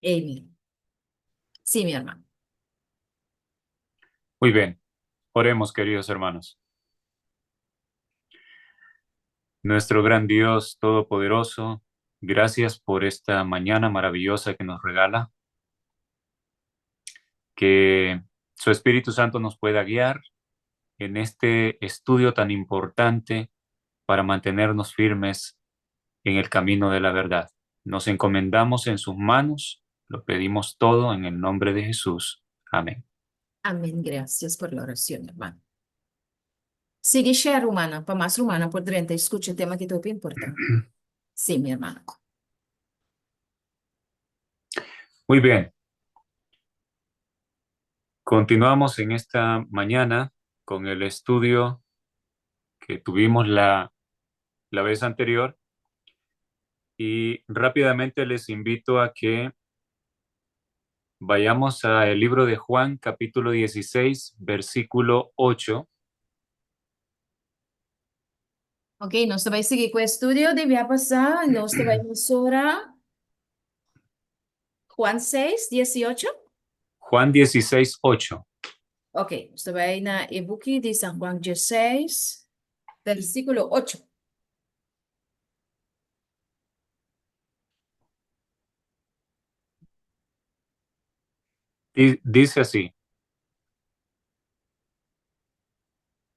Amen. Sí, mi hermano. Muy bien. Oremos, queridos hermanos. Nuestro gran Dios Todopoderoso, gracias por esta mañana maravillosa que nos regala. Que su Espíritu Santo nos pueda guiar en este estudio tan importante para mantenernos firmes en el camino de la verdad. Nos encomendamos en sus manos, lo pedimos todo en el nombre de Jesús. Amén. Amén. Gracias por la oración, hermano. Sigui share, rumannan, pa mas rumannan por drenta i skucha e tema ki ta hopi importante. Sí, mi hermano. Muy bien. Continuamos en esta mañana con el estudio que tuvimos la, la vez anterior y rápidamente les invito a que vayamos al libro de Juan capítulo 16, versículo 8. Ok, nos ta bai sigui ku e estudio di bia pasá. Nos ta bai mesora Juan 6, 18. Juan 16, 8. Ok, nos ta bai na e buki di San Juan 16, versíkulo 8. Dice así.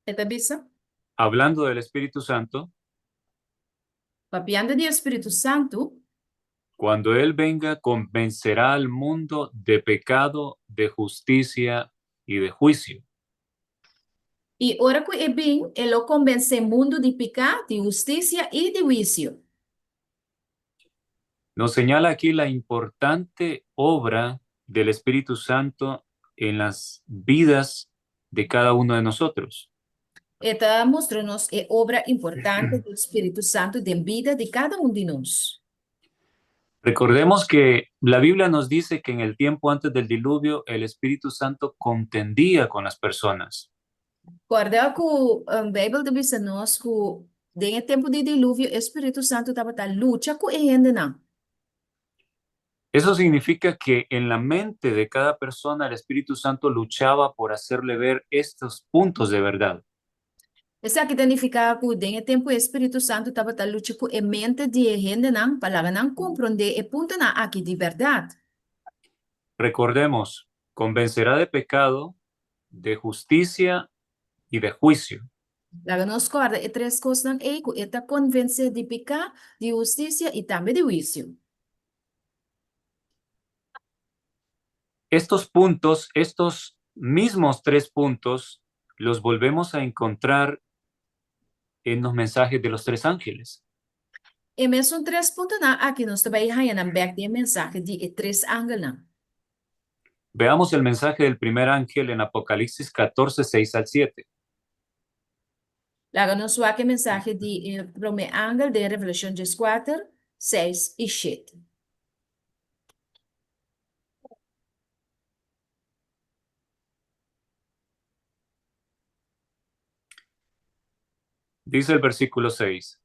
E ta bisa. Hablando del Espíritu Santo. Papiando di e Spiritu Santu. Cuando Él venga, convencerá al mundo de pecado, de justicia y de juicio. I ora ku e bin, e lo konbensé mundu di piká, di hustisia i di huisio. Nos señala aquí la importante obra del Espíritu Santo en las vidas de cada uno de nosotros. E ta mustra nos e obra importante di Spiritu Santu den bida di kada un di nos. Recordemos que la Biblia nos dice que en el tiempo antes del diluvio el Espíritu Santo contendía con las personas. Kòrda ku Beibel ta bisa nos ku den e tempu di diluvio e spiritu santu tabata lucha ku e hendenan. Eso significa que en la mente de cada persona el Espíritu Santo luchaba por hacerle ver estos puntos de verdad. Esaki ta nifiká ku den e tempu e spiritu santu tabata lucha ku e mente di e hendenan pa laga nan komprondé e puntonan aki di bèrdat. Recordemos, convencerá de pecado, de husticia y de huicio. Laga nos kòrda e tres kosnan ei ku e ta konvensé di piká, di hustisia i tambe di huisio. Estos puntos, estos mismos tres puntos, los volvemos a encontrar en los mensajes de los tres ángeles. E mesun tres puntonan aki nos ta bai haña nan bèk den e mensahe di e tres angelnan. Veamos el mensaje del primer ángel en Apocalipsis 14, 6 al 7. Laga nos wak e mensahe di e promé angel den Revelashon dieskuater, seis i shete. Dice el versículo 6.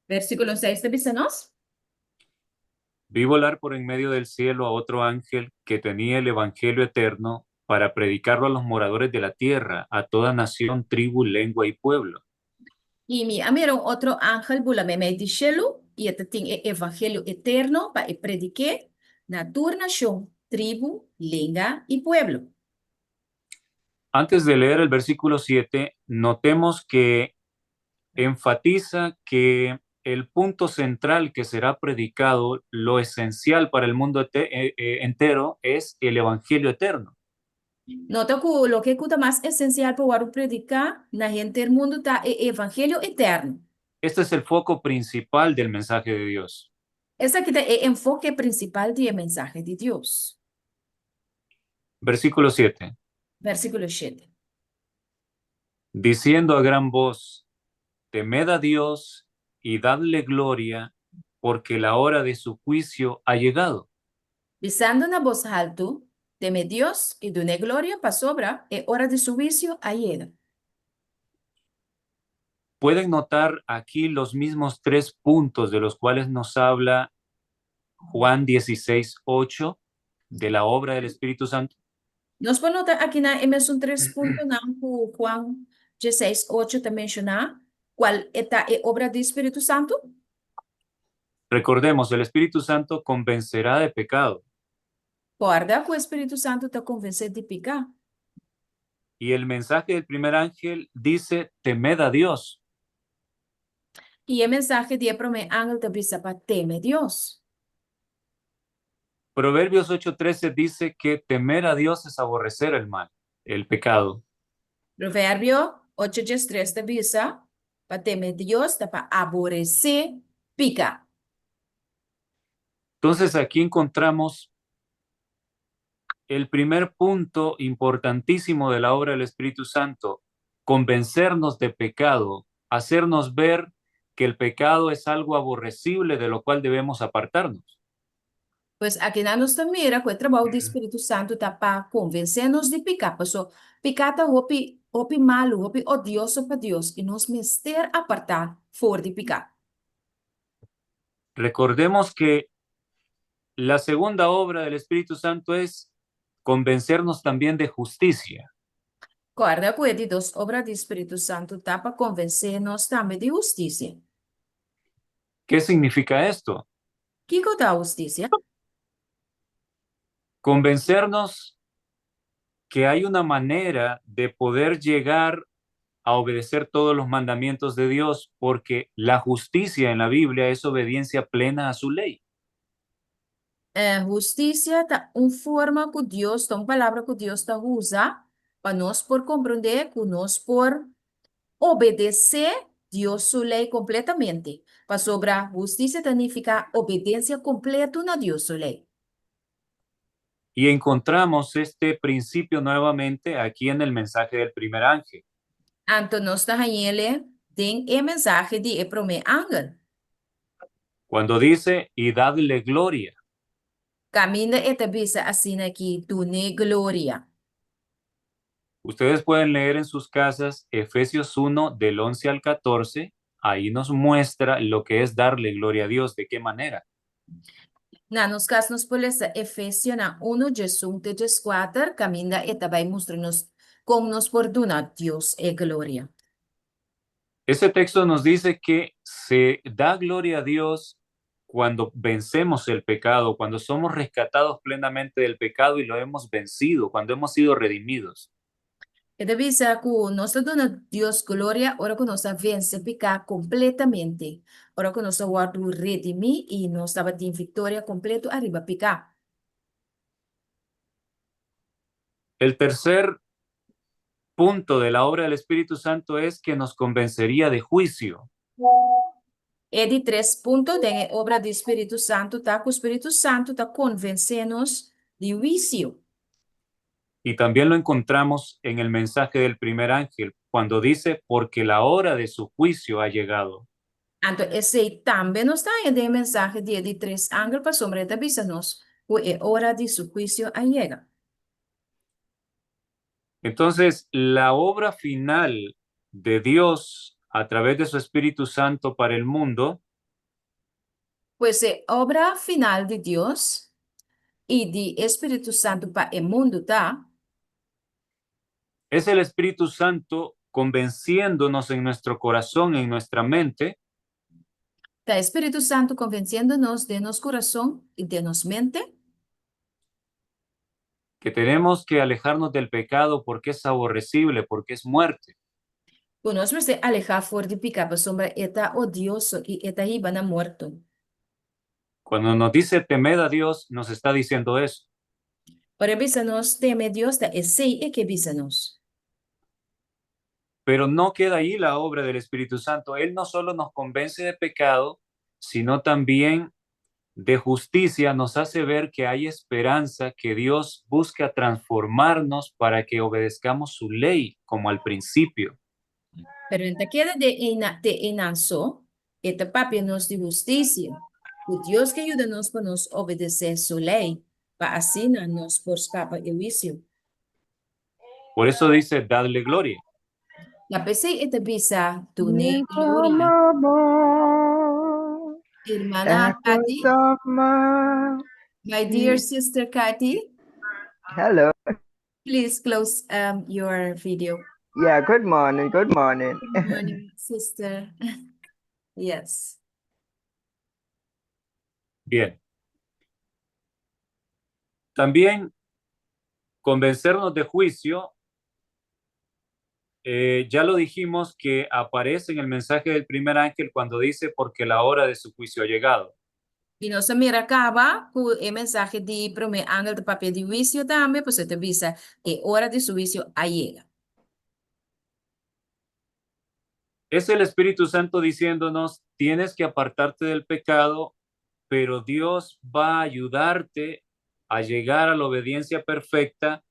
Versíkulo seis ta bisa nos. Vi volar por en medio del cielo a otro ángel que tenía el evangelio eterno para predicarlo a los moradores de la tierra, a toda nación, tribu, lengua y pueblo. I mi a mira un otro angel bula meimei di shelu, i e ta tin e evangelio eterno pa e predik'é na tur nashon, tribu, lenga i pueblo. Antes de leer el versículo siete, notemos que enfatiza que el punto central que será predicado, lo esencial para el mundo entero, es el Evangelio eterno. Nota ku loke ku ta mas esensial pa wòrdu prediká na henter mundu ta e evangelio eterno. Este es el foco principal del mensaje de Dios. Esaki ta e enfoke prinsipal di e mensahe di Dios. Versículo siete. Versíkulo shete. Diciendo a gran voz, Temed a Dios y dadle gloria, porque la hora de su juicio ha llegado. Bisando na bos haltu, Teme Dios i dun'é gloria, pasobra e ora di su huisio a yega. Pueden notar aquí los mismos tres puntos de los cuales nos habla Juan 16, 8 de la obra del Espíritu Santo. Nos por nota akinan e mesun tres puntonan ku Juan 16, 8 ta menshoná, kual ta e obra di Spiritu Santu. Recordemos, el Espíritu Santo convencerá de pecado. Kòrda ku Spiritu Santu ta konvensé di piká. Y el mensaje del primer ángel dice: "Temed a Dios". I e mensahe di e promé angel ta bisa pa teme Dios. Proverbios 8:13 dice que temer a Dios es aborrecer el mal, el pecado. Proverbio 8:13 ta bisa pa teme Dios ta pa aboresé piká. Entonces aquí encontramos el primer punto importantísimo de la obra del Espíritu Santo: convencernos de pecado, hacernos ver que el pecado es algo aborrecible de lo cual debemos apartarnos. Pues akinan nos ta mira ku e trabou di Spiritu Santu ta pa konvensé nos di piká. Paso piká ta hopi, hopi malu, hopi odioso pa Dios i nos mester apartá for di piká. Recordemos que la segunda obra del Espíritu Santo es convencernos también de justicia. Kòrda ku e di dos obra di Spiritu Santu ta pa konvensé nos tambe di hustisia. ¿Qué significa esto? Kiko ta hustisia? Convencernos que hay una manera de poder llegar a obedecer todos los mandamientos de Dios, porque la justicia en la Biblia es obediencia plena a su ley. Hustisia ta un forma ku Dios, ta un palabra ku Dios ta usa pa nos por komprondé ku nos por obedesé Dios su lei kompletamente. Pasobra hustisia ta nifiká obedensia kompleto na Dios su lei. Y encontramos este principio nuevamente aquí en el mensaje del primer ángel. Anto nos ta hañ'é den e mensahe di e promé angel. Cuando dice: "Y dadle gloria". Kaminda e ta bisa asina aki: "Dun'é gloria". Ustedes pueden leer en sus casas Efesios 1 del 11 al 14. Ahí nos muestra lo que es darle gloria a Dios, de qué manera. Na nos kas nos por lesa Efesionan 1, 11 te 14, kaminda e ta bai mustra nos kon nos por duna Dios e gloria. Ese texto nos dice que se da gloria a Dios cuando vencemos el pecado, cuando somos rescatados plenamente del pecado y lo hemos vencido, cuando hemos sido redimidos. E ta bisa ku nos ta duna Dios gloria ora ku nos a vense piká kompletamente. Ora ku nos a wòrdu redimí i nos tabatin viktoria kompleto ariba piká. El tercer punto de la obra del Espíritu Santo es que nos convencería de juicio. E di tres punto den e obra di Spiritu Santu ta ku Spiritu Santu ta konvensé nos di huisio. Y también lo encontramos en el mensaje del primer ángel, cuando dice: "Porque la hora de su juicio ha llegado". Anto esei tambe nos ta haña den e mensahe di e di tres angel, pasobra e ta bisa nos ku e ora di su huisio a yega. Entonces, la obra final de Dios a través de su Espíritu Santo para el mundo Pues e obra final di Dios i di Spiritu Santu pa e mundu ta es el Espíritu Santo convenciéndonos en nuestro corazón, en nuestra mente, Ta Spiritu Santu konvensiendo nos den nos kurason i den nos mente que tenemos que alejarnos del pecado porque es aborrecible, porque es muerte. Ku nos mester alehá for di piká pasobra e ta odioso i e ta hiba na morto. Cuando nos dice "temed a Dios", nos está diciendo eso. Ora e bisa nos teme Dios, ta esei e ke bisa nos. Pero no queda ahí la obra del Espíritu Santo. Él no solo nos convence de pecado, sino también de justicia, nos hace ver que hay esperanza, que Dios busca transformarnos para que obedezcamos su ley como al principio. Pero no ta keda den einan, te einan so, e ta papia nos di hustisia, ku Dios ke yuda nos pa nos obedesé su lei, pa asina nos por skapa e huisio. Por eso dice: "Dadle gloria". Ta p'esei e ta bisa, Dun'é gloria. Hermana Kathy. My dear sister Kathy. Hello. Please close your video. Yeah, good morning, good morning. Good morning, sister. Yes. Bien. También convencernos de juicio, ya lo dijimos que aparece en el mensaje del primer ángel cuando dice porque la hora de su juicio ha llegado. I nos a mira kaba ku e mensahe di promé angel ta papia di huisio tambe, pasobra e ta bisa e ora di su huisio a yega. Es el Espíritu Santo diciéndonos, tienes que apartarte del pecado, pero Dios va a ayudarte a llegar a la obediencia perfecta.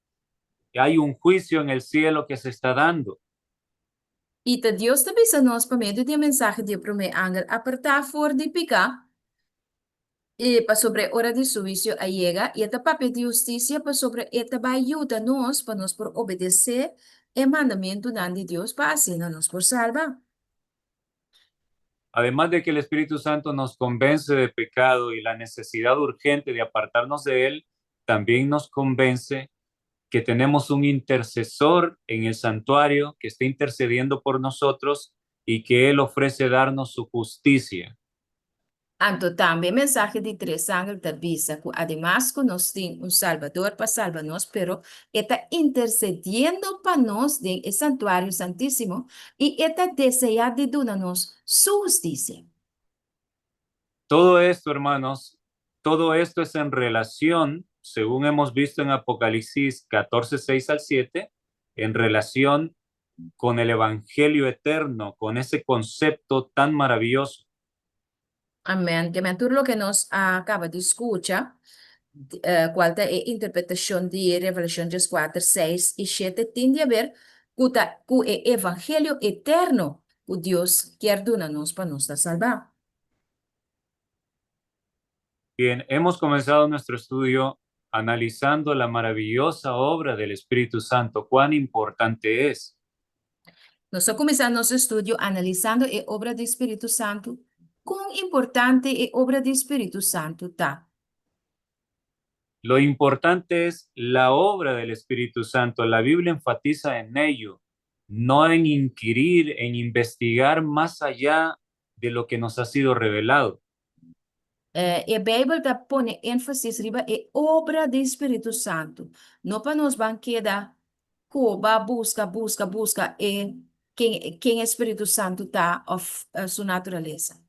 Hay un juicio en el cielo que se está dando. I ta Dios ta bisa nos pa medio di e mensahe di e promé angel, Apartá for di piká, i pasobra e ora di su huisio a yega, i e ta papia di hustisia pasobra e ta bai yuda nos pa nos por obedesé e mandamentunan di Dios pa asina nos por salba. Además de que el Espíritu Santo nos convence de pecado y la necesidad urgente de apartarnos de él, también nos convence que tenemos un intercesor en el santuario que está intercediendo por nosotros y que él ofrece darnos su justicia. Anto tambe e mensahe di tres angel ta bisa ku ademas ku nos tin un Salbador pa salba nos, pero e ta intersediendo pa nos den e santuario santísimo i e ta deseá di duna nos su hustisia. Todo esto, hermanos, todo esto es en relación, según hemos visto en Apocalipsis 14, 6 al 7, en relación con el Evangelio eterno, con ese concepto tan maravilloso. Amèn. Ke men tur loke nos a kaba di skucha, kual ta e interpretashon di Revelashon dieskuater, seis i shete, tin di haber ku ta ku e evangelio eterno ku Dios kier duna nos pa nos ta salbá. Bien, hemos comenzado nuestro estudio analizando la maravillosa obra del Espíritu Santo, cuán importante es. Nos a kuminsá nos estudio analisando e obra di Spiritu Santu. Kon importante e obra di Spiritu Santu ta? Lo importante es la obra del Espíritu Santo. La Biblia enfatiza en ello, no en inquirir, en investigar más allá de lo que nos ha sido revelado. E Beibel ta pone énfasis riba e obra di Spiritu Santu. No pa nos ban keda koba, buska, buska, buska e ken ken e Spiritu Santu ta òf su naturalesa.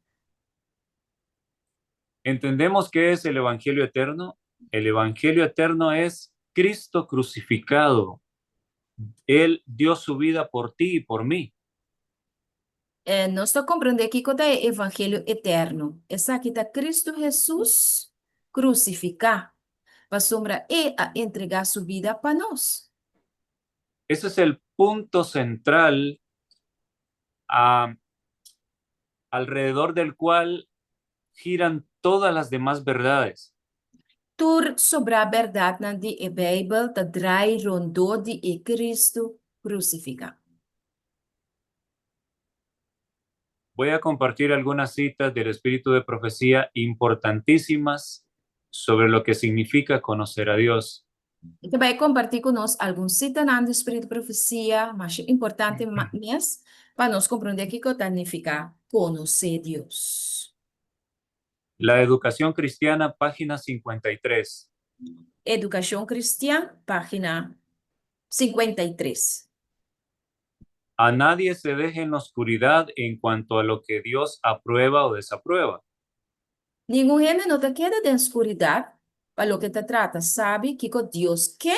Entendemos qué es el Evangelio eterno? El Evangelio eterno es Cristo crucificado. Él dio su vida por ti y por mí. Nos ta komprondé kiko ta e evangelio eterno. Esaki ta Kristu Hesus krusifiká, pasobra E a entregá Su bida pa nos. Ese es el punto central alrededor del cual giran todas las demás verdades. Tur sobrá bèrdatnan di e Beibel ta drai rondó di e Kristu krusifiká. Voy a compartir algunas citas del Espíritu de Profecía importantísimas sobre lo que significa conocer a Dios. Mi ta bai kompartí ku nos algun sitanan di Spiritu di Profesia masha importante mes pa nos komprondé kiko ta nifiká konosé Dios. La Educación Cristiana, página 53. Edukashon Kristian, página 53. A nadie se deje en la oscuridad en cuanto a lo que Dios aprueba o desaprueba. Ningun hende no ta keda den skuridat pa loke ta trata sabi kiko Dios ke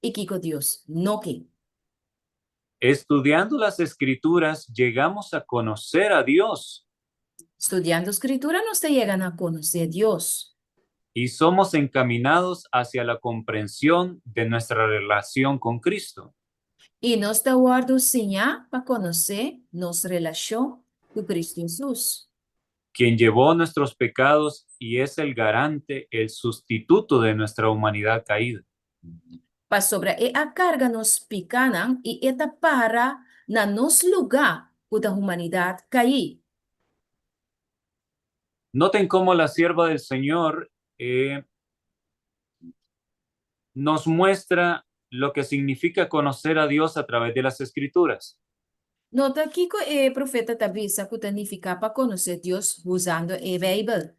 i kiko Dios no ke. Estudiando las Escrituras llegamos a conocer a Dios. Studiando Skritura nos ta yega na konosé Dios. Y somos encaminados hacia la comprensión de nuestra relación con Cristo. I nos ta wòrdu siñá pa konosé nos relashon ku Kristu Hesus. Quien llevó nuestros pecados y es el garante, el sustituto de nuestra humanidad caída. Pasobra E a karga nos pikánan i E ta para. na nos lugá ku ta humanidat kaí. Noten cómo la sierva del Señor nos muestra lo que significa conocer a Dios a través de las Escrituras. Nota kiko e profeta ta bisa ku ta nifiká pa konosé Dios usando e Beibel.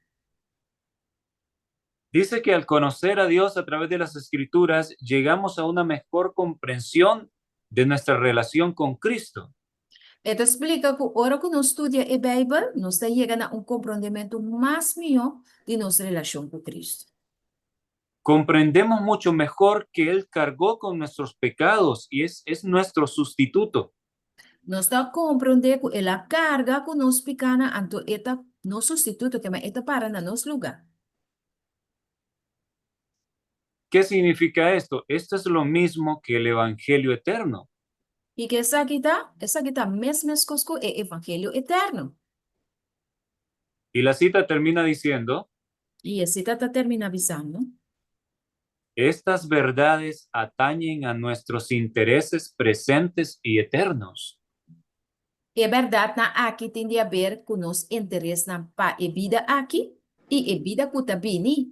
Dice que al conocer a Dios a través de las Escrituras, llegamos a una mejor comprensión de nuestra relación con Cristo. E ta splika ku ora ku nos studia e Beibel, nos ta yega na un komprondementu mas mihó di nos relashon ku Kristu. Comprendemos mucho mejor que Él cargó con nuestros pecados y es nuestro sustituto. Nos ta komprondé ku el a karga ku nos pikánan, anto e ta nos sustituto, ke men e ta para na nos lugá. ¿Qué significa esto? Esto es lo mismo que el Evangelio eterno. Kiko esaki ta? Esaki ta mes meskos ku e Evangelio eterno. Y la cita termina diciendo: I e sita ta terminá bisando: Estas verdades atañen a nuestros intereses presentes y eternos. E bèrdatnan aki tin di haber ku nos interesnan pa e bida aki i e bida ku ta bini.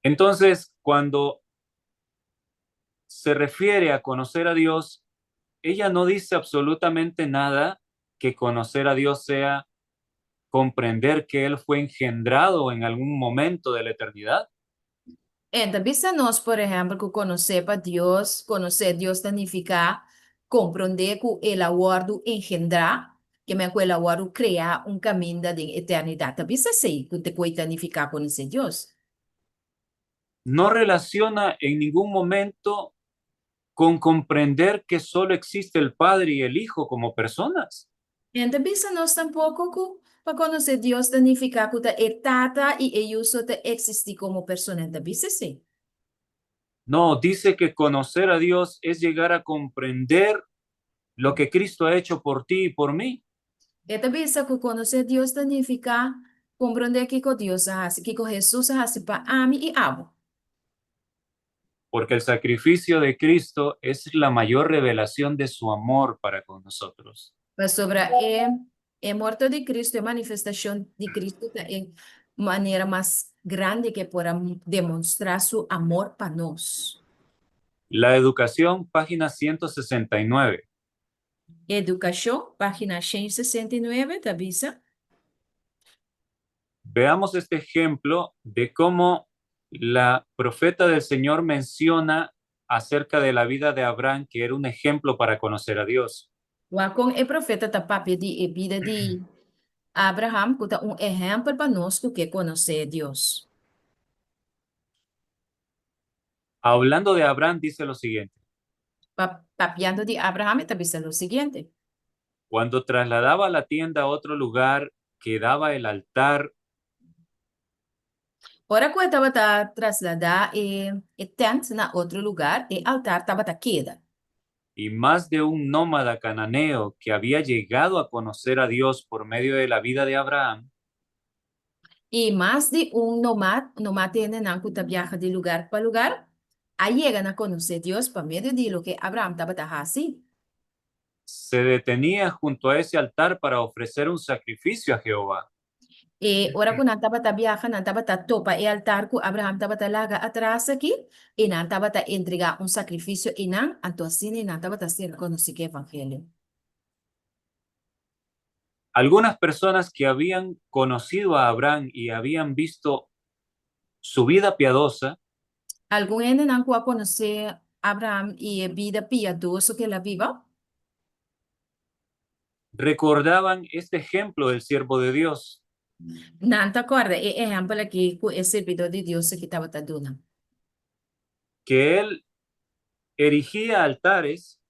Entonces, cuando se refiere a conocer a Dios, ella no dice absolutamente nada que conocer a Dios sea comprender que Él fue engendrado en algún momento de la eternidad. E n' ta bisa nos, por ehèmpel, ku konosé pa Dios, konosé Dios ta nifiká komprondé ku el a wòrdu engendrá, ke men ku el a wòrdu kreá un kaminda den eternidat. Ta bisa esei ku te ku ta nifiká konosé Dios. No relaciona en ningún momento con comprender que solo existe el Padre y el Hijo como personas. E n' ta bisa nos tampoko ku pa konosé Dios ta nifiká ku ta e Tata i e Yu so ta eksistí komo persona. E n' ta bisa esei. No, dice que conocer a Dios es llegar a comprender lo que Cristo ha hecho por ti y por mí. E ta bisa ku konosé Dios ta nifiká komprondé kiko Dios a hasi, kiko Hesus a hasi pa ami i abo. Porque el sacrificio de Cristo es la mayor revelación de su amor para con nosotros. Pasobra e e morto di Kristu, e manifestashon di Kristu ta e manera mas grandi ku e por a demostrá su amor pa nos. La Educación, página 169. Edukashon, página 169, ta bisa. Veamos este ejemplo de cómo la profeta del Señor menciona acerca de la vida de Abraham, que era un ejemplo para conocer a Dios. Wak kon e profeta ta papia di e bida di Abraham, ku ta un ehèmpel pa nos ku ke konosé Dios. Hablando de Abraham, dice lo siguiente. Pa papiando di Abraham, e ta bisa lo siguiente. Cuando trasladaba la tienda a otro lugar, quedaba el altar Ora ku e tabata trasladá e e tènt na otro lugá, e altar tabata keda. Y más de un nómada cananeo que había llegado a conocer a Dios por medio de la vida de Abraham, I mas di un nomad, nomad ta hendenan ku ta biaha di lugar pa lugar, a yega na konosé Dios pa medio di loke Abraham tabata hasi. Se detenía junto a ese altar para ofrecer un sacrificio a Jehová. E ora ku nan tabata biaha, nan tabata topa e altar ku Abraham tabata laga atras aki, i nan tabata entregá un sakrifisio einan, anto asina nan tabata ser konosí ku e evangelio. Algunas personas que habían conocido a Abraham y habían visto su vida piadosa, Algun hendenan ku a konosé Abraham i e bida piadoso ku el a biba, recordaban este ejemplo del siervo de Dios. Nan ta kòrda e ehèmpel akí ku e sirbidó di Dios aki tabata duna. Que él erigía altares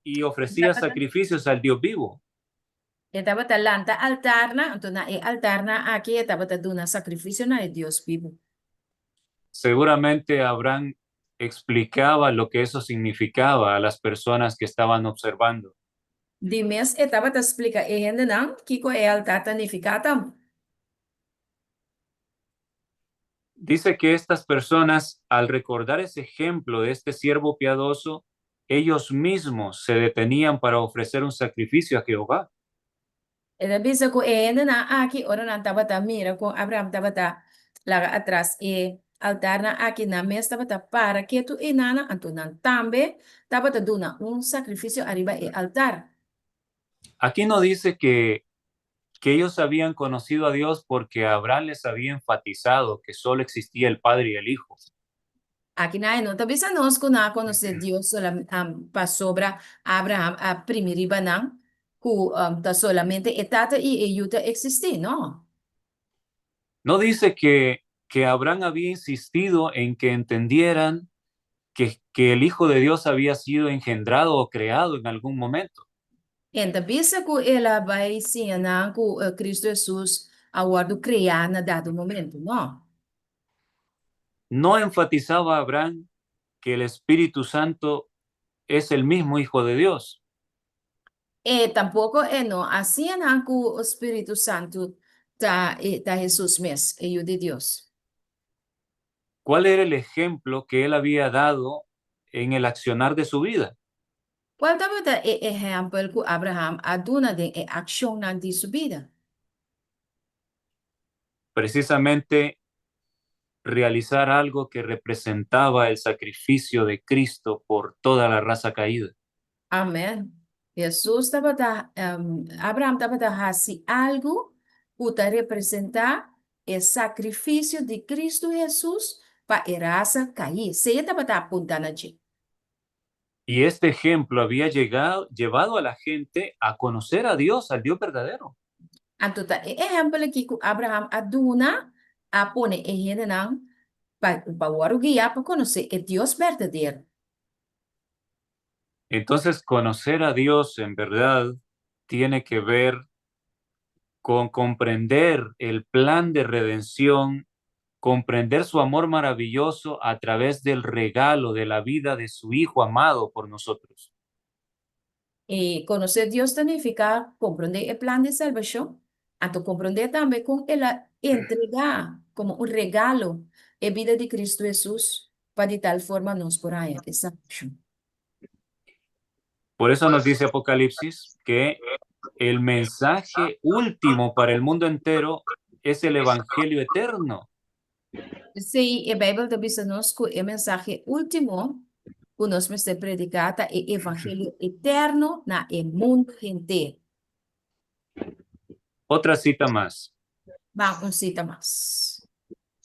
y ofrecía sacrificios al Dios vivo. E tabata lanta altarnan, anto na e altarnan aki e tabata duna sakrifisio na e Dios bibu. Seguramente Abraham explicaba lo que eso significaba a las personas que estaban observando. Di mes e tabata splika e hendenan kiko e altar ta nifiká tambe. Dice que estas personas, al recordar ese ejemplo de este siervo piadoso, Ellos mismos se detenían para ofrecer un sacrificio a Jehová. E ta bisa ku e hendenan aki ora nan tabata mira kon Abraham tabata laga atras e altarnan aki, nan mes tabata para ketu einanan, anto nan tambe tabata duna un sakrifisio ariba e altar. Aquí no dice que ellos habían conocido a Dios porque Abraham les había enfatizado que solo existía el Padre y el Hijo. Akinan e no ta bisa nos ku nan a konosé Dios pasobra Abraham a primi riba nan ku ta solamente e Tata i e Yu ta eksistí, no. No dice que Abraham había insistido en que entendieran que el Hijo de Dios había sido engendrado o creado en algún momento. E n' ta bisa ku el a bai siña nan ku Kristu Hesus a wòrdu kreá na dado momento, no. No enfatizaba Abraham que el Espíritu Santo es el mismo Hijo de Dios. E tampoko e no a siña nan ku Spiritu Santu ta ta Hesus mes, e Yu di Dios. ¿Cuál era el ejemplo que él había dado en el accionar de su vida? Kua tabata e ehèmpel ku Abraham a duna den e akshonnan di su bida? Precisamente realizar algo que representaba el sacrificio de Cristo por toda la raza caída. Amèn. Hesus tabata, Abraham tabata hasi algu ku ta representá e sakrifisio di Kristu Hesus pa e rasa kaí. Esei e tabata apuntá na dje. Y este ejemplo había llegado, llevado a la gente a conocer a Dios, al Dios verdadero. Anto ta e ehèmpel akí ku Abraham a duna a pone e hendenan pa pa wòrdu guiá pa konosé e Dios berdadero. Entonces, conocer a Dios en verdad tiene que ver con comprender el plan de redención, comprender su amor maravilloso a través del regalo de la vida de su Hijo amado por nosotros. I konosé Dios ta nifiká komprondé e plan di salbashon, anto komprondé tambe kon el a entregá komo un regalo e bida di Kristu Hesus pa di tal forma nos por haña e salbashon. Por eso nos dice Apocalipsis que el mensaje último para el mundo entero es el Evangelio eterno. P'esei e Beibel ta bisa nos ku e mensahe último ku nos mester prediká ta e evangelio eterno na e mundu henter. Otra cita mas. Ban un sita mas.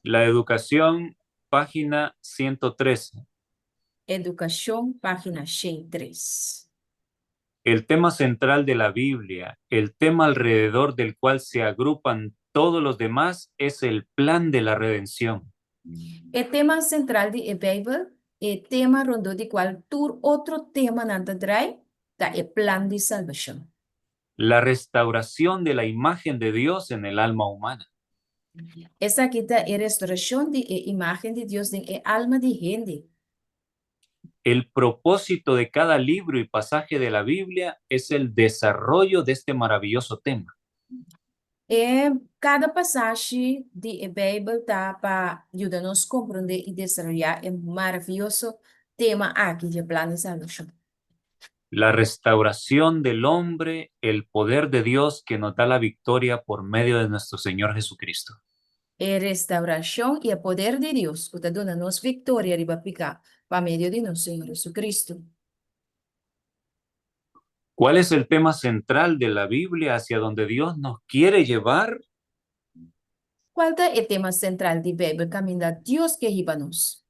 La Educación, página 113. Edukashon, página 103. El tema central de la Biblia, el tema alrededor del cual se agrupan todos los demás, es el plan de la redención. E tema sentral di e Beibel, e tema rondó di kual tur otro temanan ta drai, ta e plan di salbashon. La restauración de la imagen de Dios en el alma humana. Esaki ta e restaurashon di e imágen di Dios den e alma di hende. El propósito de cada libro y pasaje de la Biblia es el desarrollo de este maravilloso tema. E kada pasashi di e Beibel ta pa yuda nos komprondé i desaroyá e maravioso tema aki di e plan di salbashon. La restauración del hombre, el poder de Dios que nos da la victoria por medio de nuestro Señor Jesucristo. E restaurashon i e poder di Dios ku ta duna nos viktoria riba piká pa medio di nos Señor Jesucristo. ¿Cuál es el tema central de la Biblia hacia donde Dios nos quiere llevar? Kua ta e tema sentral di Beibel kaminda Dios ke hiba nos?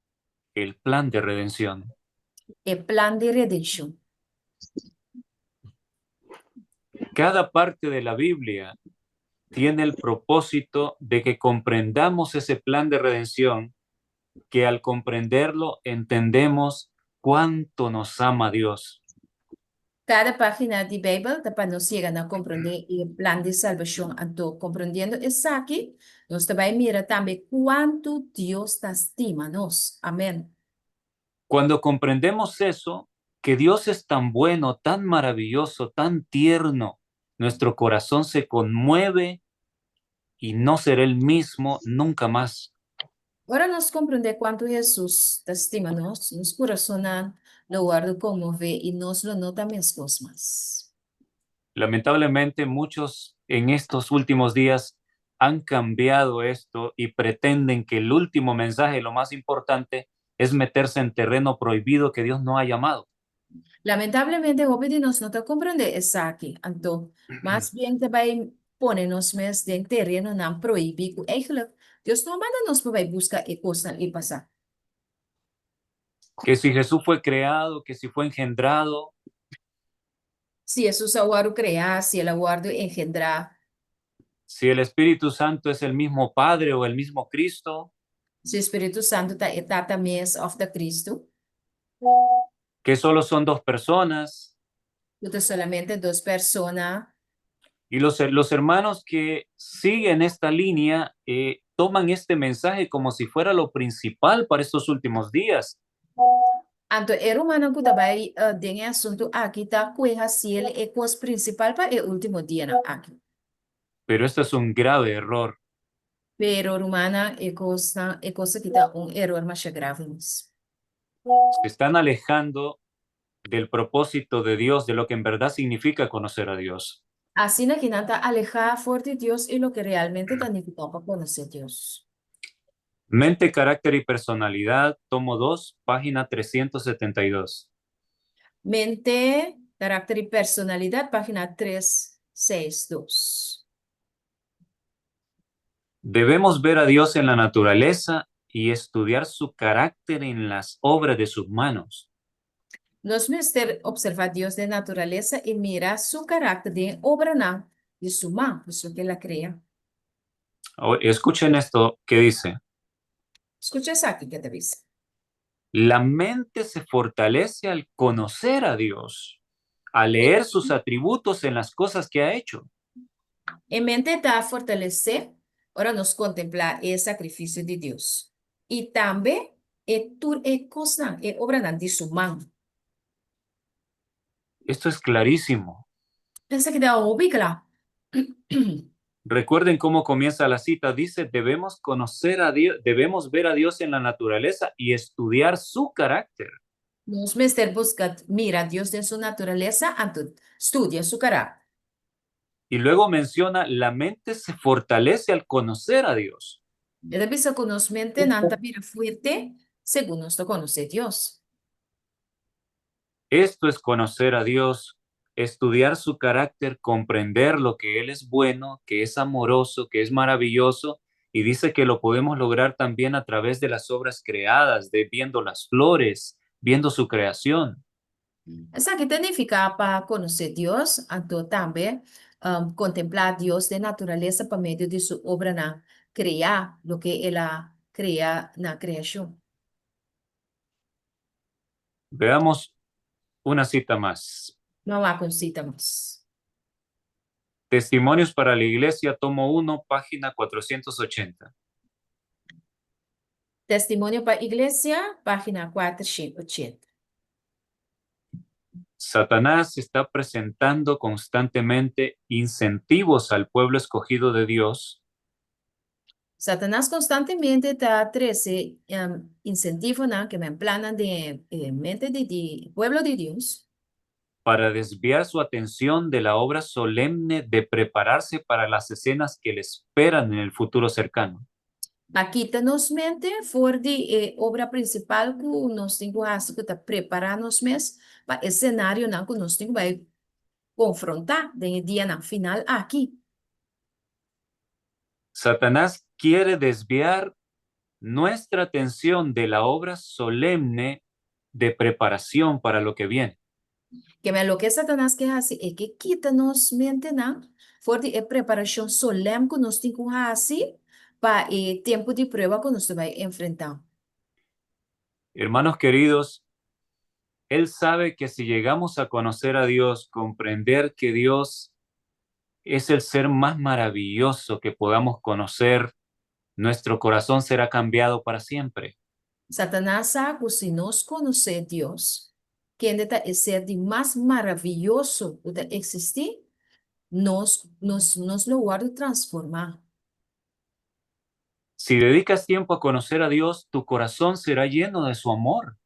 El plan de redención. E plan di redenshon. Cada parte de la Biblia tiene el propósito de que comprendamos ese plan de redención, que al comprenderlo entendemos cuánto nos ama Dios. Kada página di Beibel ta pa nos yega na komprondé e plan di salbashon. Anto, komprondiendo esaki, nos ta bai mira tambe kuantu Dios ta stima nos. Amèn. Cuando comprendemos eso, que Dios es tan bueno, tan maravilloso, tan tierno, nuestro corazón se conmueve y no será el mismo nunca más. Ora nos komprondé kuantu Hesus ta stima nos, nos kurasonnan lo wòrdu konmové i nos lo no ta meskos mas. Lamentablemente muchos en estos últimos días han cambiado esto y pretenden que el último mensaje, lo más importante, es meterse en terreno prohibido que Dios no ha llamado. Lamentablemente hopi di nos no ta komprondé esaki, anto mas bien ta bai pone nos mes den terenonan prohibí ku eigenlijk Dios no a manda nos pa bai buska e kosnan ei pasá. Que si Jesús fue creado, que si fue engendrado. Si Hesus a wòrdu kreá, si el a wòrdu engendrá. Si el Espíritu Santo es el mismo Padre o el mismo Cristo. Si Spiritu Santu ta e Tata mes òf ta Cristo. Que solo son dos personas. Ku ta solamente dos persona. Y los, los hermanos que siguen esta línea eh, toman este mensaje como si fuera lo principal para estos últimos días. Anto e rumannan ku ta bai den e asuntu aki ta kue hasiel e kos prinsipal pa e último dianan aki. Pero esto es un grave error. Pero rumannan, e kosnan, e kos aki ta un eror masha grave mes. Se están alejando del propósito de Dios, de lo que en verdad significa conocer a Dios. Asina ki nan ta alehá for di Dios i loke realmente ta nifiká pa konosé Dios. Mente, carácter y personalidad, tomo 2, página 372. Mente, Karakter i Personalidat, página tres seis dos. Debemos ver a Dios en la naturaleza y estudiar su carácter en las obras de sus manos. Nos mester observá Dios den naturalesa i mira su karakter den e obranan di su man, pues loke el a krea. Escuchen esto que dice. Skucha esaki ke ta bisa. La mente se fortalece al conocer a Dios, al leer sus atributos en las cosas que ha hecho. E mente ta fortalesé ora nos kontemplá e sakrifisio di Dios i tambe e tur e kosnan, e obranan di su man. Esto es clarísimo. Esaki ta hopi kla. Recuerden cómo comienza la cita. Dice, debemos conocer a Dios, debemos ver a Dios en la naturaleza y estudiar su carácter. Nos mester buska mira Dios den su naturalesa anto studia su karakter. Y luego menciona, la mente se fortalece al conocer a Dios. E ta bisa ku nos mentenan ta bira fuerte segun nos ta konosé Dios. Esto es conocer a Dios, estudiar su carácter, comprender lo que Él es bueno, que es amoroso, que es maravilloso, y dice que lo podemos lograr también a través de las obras creadas, de viendo las flores, viendo su creación. Esaki ta nifiká pa konosé Dios, anto tambe kontemplá Dios den naturalesa pa medio di su obranan kreá, loke el a krea na kreashon. Veamos una cita mas. Nos wak un sita mas. Testimonios para la Iglesia, tomo 1, página 480. Testimonio pa Iglesia, página 480. Satanás está presentando constantemente incentivos al pueblo escogido de Dios. Satanas konstantemente ta trese insentivonan ke men plannan den e mente di di pueblo di Dios. Para desviar su atención de la obra solemne de prepararse para las escenas que le esperan en el futuro cercano. Pa kita nos mente for di e obra prinsipal ku nos tin ku hasi ku ta prepará nos mes pa e senarionan ku nos tin ku bai konfrontá den e dianan final aki. Satanás quiere desviar nuestra atención de la obra solemne de preparación para lo que viene. Keme loke Satanas ke hasi e ke kita nos mentenan for di e preparashon solèm ku nos tin ku hasi pa e tempu di prueba ku nos ta bai enfrentá. Hermanos queridos, Él sabe que si llegamos a conocer a Dios, comprender que Dios es el ser más maravilloso que podamos conocer, nuestro corazón será cambiado para siempre. Satanas sa ku si nos konosé Dios, kende ta e ser di mas maravioso ku ta eksistí, nos nos nos lo wòrdu transformá. Si dedicas tiempo a conocer a Dios, tu corazón será lleno de su amor.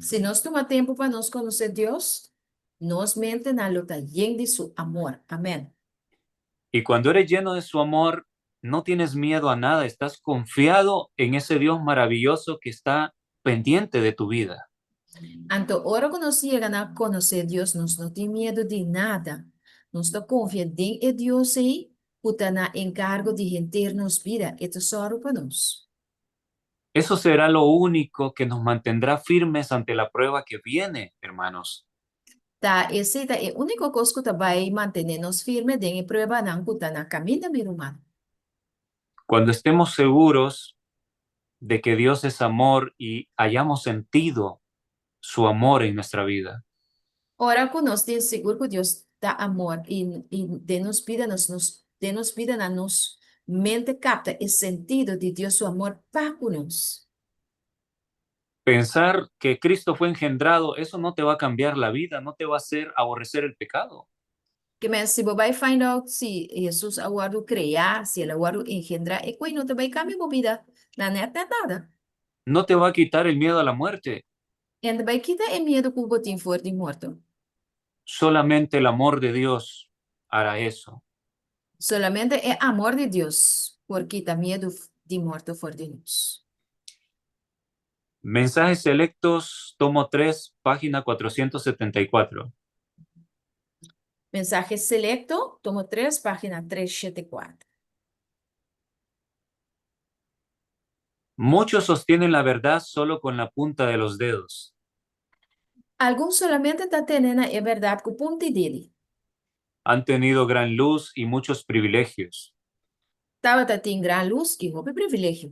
Si nos tuma tempu pa nos konosé Dios, nos mentenan lo ta yen di su amor. Amèn. Y cuando eres lleno de su amor, no tienes miedo a nada, estás confiado en ese Dios maravilloso que está pendiente de tu vida. Anto ora ku nos yega na konosé Dios, nos no tin miedu di nada. Nos ta konfia den e Dios ei ku ta na enkargo di henter nos bida, e ta sòru pa nos. Eso será lo único que nos mantendrá firmes ante la prueba que viene, hermanos. Ta esei ta e úniko kos ku ta bai mantené nos firme den e pruebanan ku ta na kaminda, mi ruman. Cuando estemos seguros de que Dios es amor y hayamos sentido su amor en nuestra vida. Ora ku nos tin sigur ku Dios ta amor i i den nos bida nos nos den nos bidanan nos mente kapta e sentido di Dios su amor pa ku nos. Pensar que Cristo fue engendrado, eso no te va a cambiar la vida, no te va a hacer aborrecer el pecado. Ke men si bo bai find out si Hesus a wòrdu kreá, si el a wòrdu engendrá, e koi no ta bai kambia bo bida na nèt nèt nada. No te va a quitar el miedo a la muerte. E no ta bai kita e miedu ku bo tin for di morto. Solamente el amor de Dios hará eso. Solamente e amor di Dios por kita miedu di morto for di nos. Mensajes Selectos, tomo 3, página 474. Mensahe Selekto, tomo 3, página 374. Muchos sostienen la verdad solo con la punta de los dedos. Algun solamente ta tene na e bèrdat ku punta di dede. Han tenido gran luz y muchos privilegios. Tabata tin gran lus i hopi privilegio.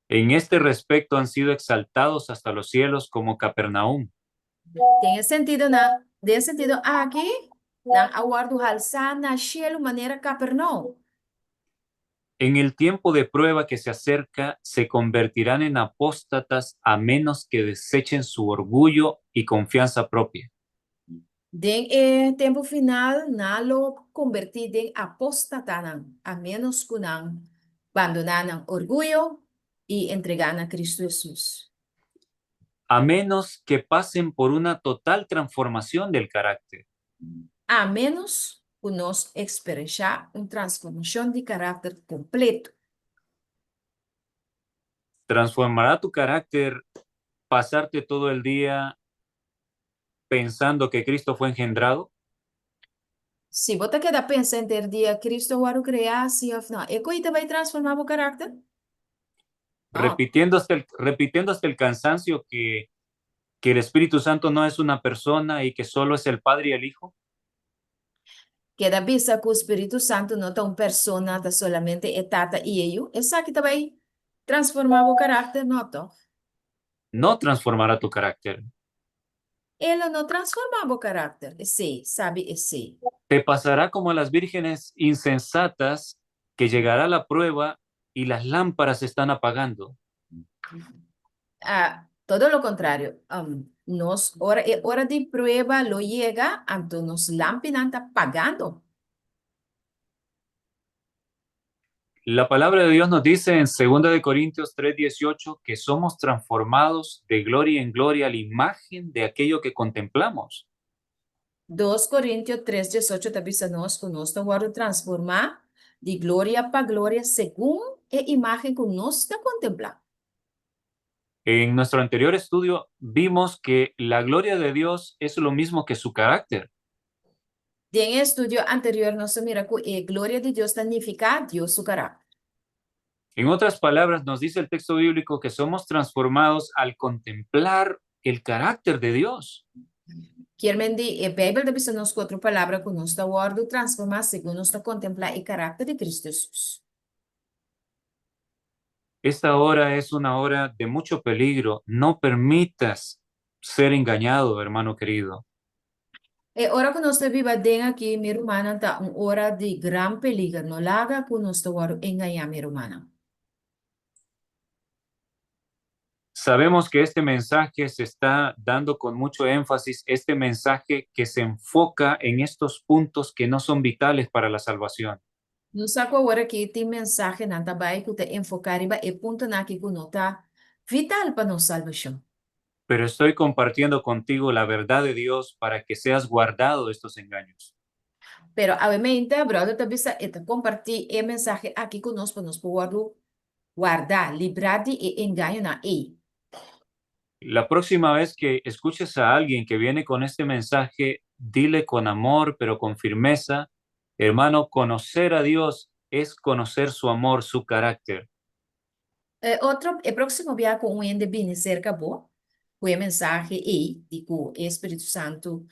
En este respecto han sido exaltados hasta los cielos como Capernaum. Den e sentido nan, den e sentido aki, nan a wòrdu halsá na shelu manera Capernaum. En el tiempo de prueba que se acerca, se convertirán en apóstatas a menos que desechen su orgullo y confianza propia. Den e tempu final, nan lo kombertí den apóstatanan, a ménos ku nan bandoná nan orguyo i entregá na Kristu Hesus. A ménos ke pasen por una total transformación del carácter. A ménos ku nos eksperenshá un transformashon di karakter kompleto. Transformará tu carácter pasarte todo el día pensando que Cristo fue engendrado? Si bo ta keda pensa henter dia Cristo a wòrdu kreá, sí òf nò, e koe ta bai transformá bo karakter? No. Repitiendo hasta el, repitiendo hasta el cansancio que, que el Espíritu Santo no es una persona y que solo es el Padre y el Hijo? Keda bisa ku Spiritu Santu no ta un persona, ta solamente e Tata i e Yu, esaki ta bai transformá bo karakter? No, tòg? No transformará tu carácter. E lo no transformá bo karakter. Esei, sabi esei. Te pasará como a las vírgenes insensatas que llegará la prueba y las lámparas se están apagando. Ah, todo lo contrario. Nos ora e ora di prueba lo yega, anto nos lampinan ta pagando. La palabra de Dios nos dice en 2 de Corintios 3:18 que somos transformados de gloria en gloria a la imagen de aquello que contemplamos. 2 Korintio 3:18 ta bisa nos ku nos ta wòrdu transformá di gloria pa gloria segun e imágen ku nos ta kontemplá. En nuestro anterior estudio vimos que la gloria de Dios es lo mismo que su carácter. Den e estudio anterior nos a mira ku e gloria di Dios ta nifiká Dios su karakter. En otras palabras, nos dice el texto bíblico que somos transformados al contemplar el carácter de Dios. Kier men di, e Beibel ta bisa nos ku otro palabra ku nos ta wòrdu transformá segun nos ta kontemplá e karakter di Kristu Hesus. Esta hora es una hora de mucho peligro. No permitas ser engañado, hermano querido. E ora ku nos ta biba den aki, mi rumannan, ta un ora di gran peliger. No laga ku nos ta wòrdu engañá, mi rumannan. Sabemos que este mensaje se está dando con mucho énfasis, este mensaje que se enfoca en estos puntos que no son vitales para la salvación. Nos sa ku awor aki tin mensahenan ta bai ku ta enfoká riba e puntonan aki ku no ta vital pa nos salbashon. Pero estoy compartiendo contigo la verdad de Dios para que seas guardado de estos engaños. Pero awe meinta, brother ta bisa e ta kompartí e mensahe aki ku nos pa nos por wòrdu wardá, librá di e engañonan ei. La próxima vez que escuches a alguien que viene con este mensaje, dile con amor, pero con firmeza, hermano, conocer a Dios es conocer su amor, su carácter. E otro, e próksimo bia ku un hende bini serka bo ku e mensahe ei di ku e Spiritu Santu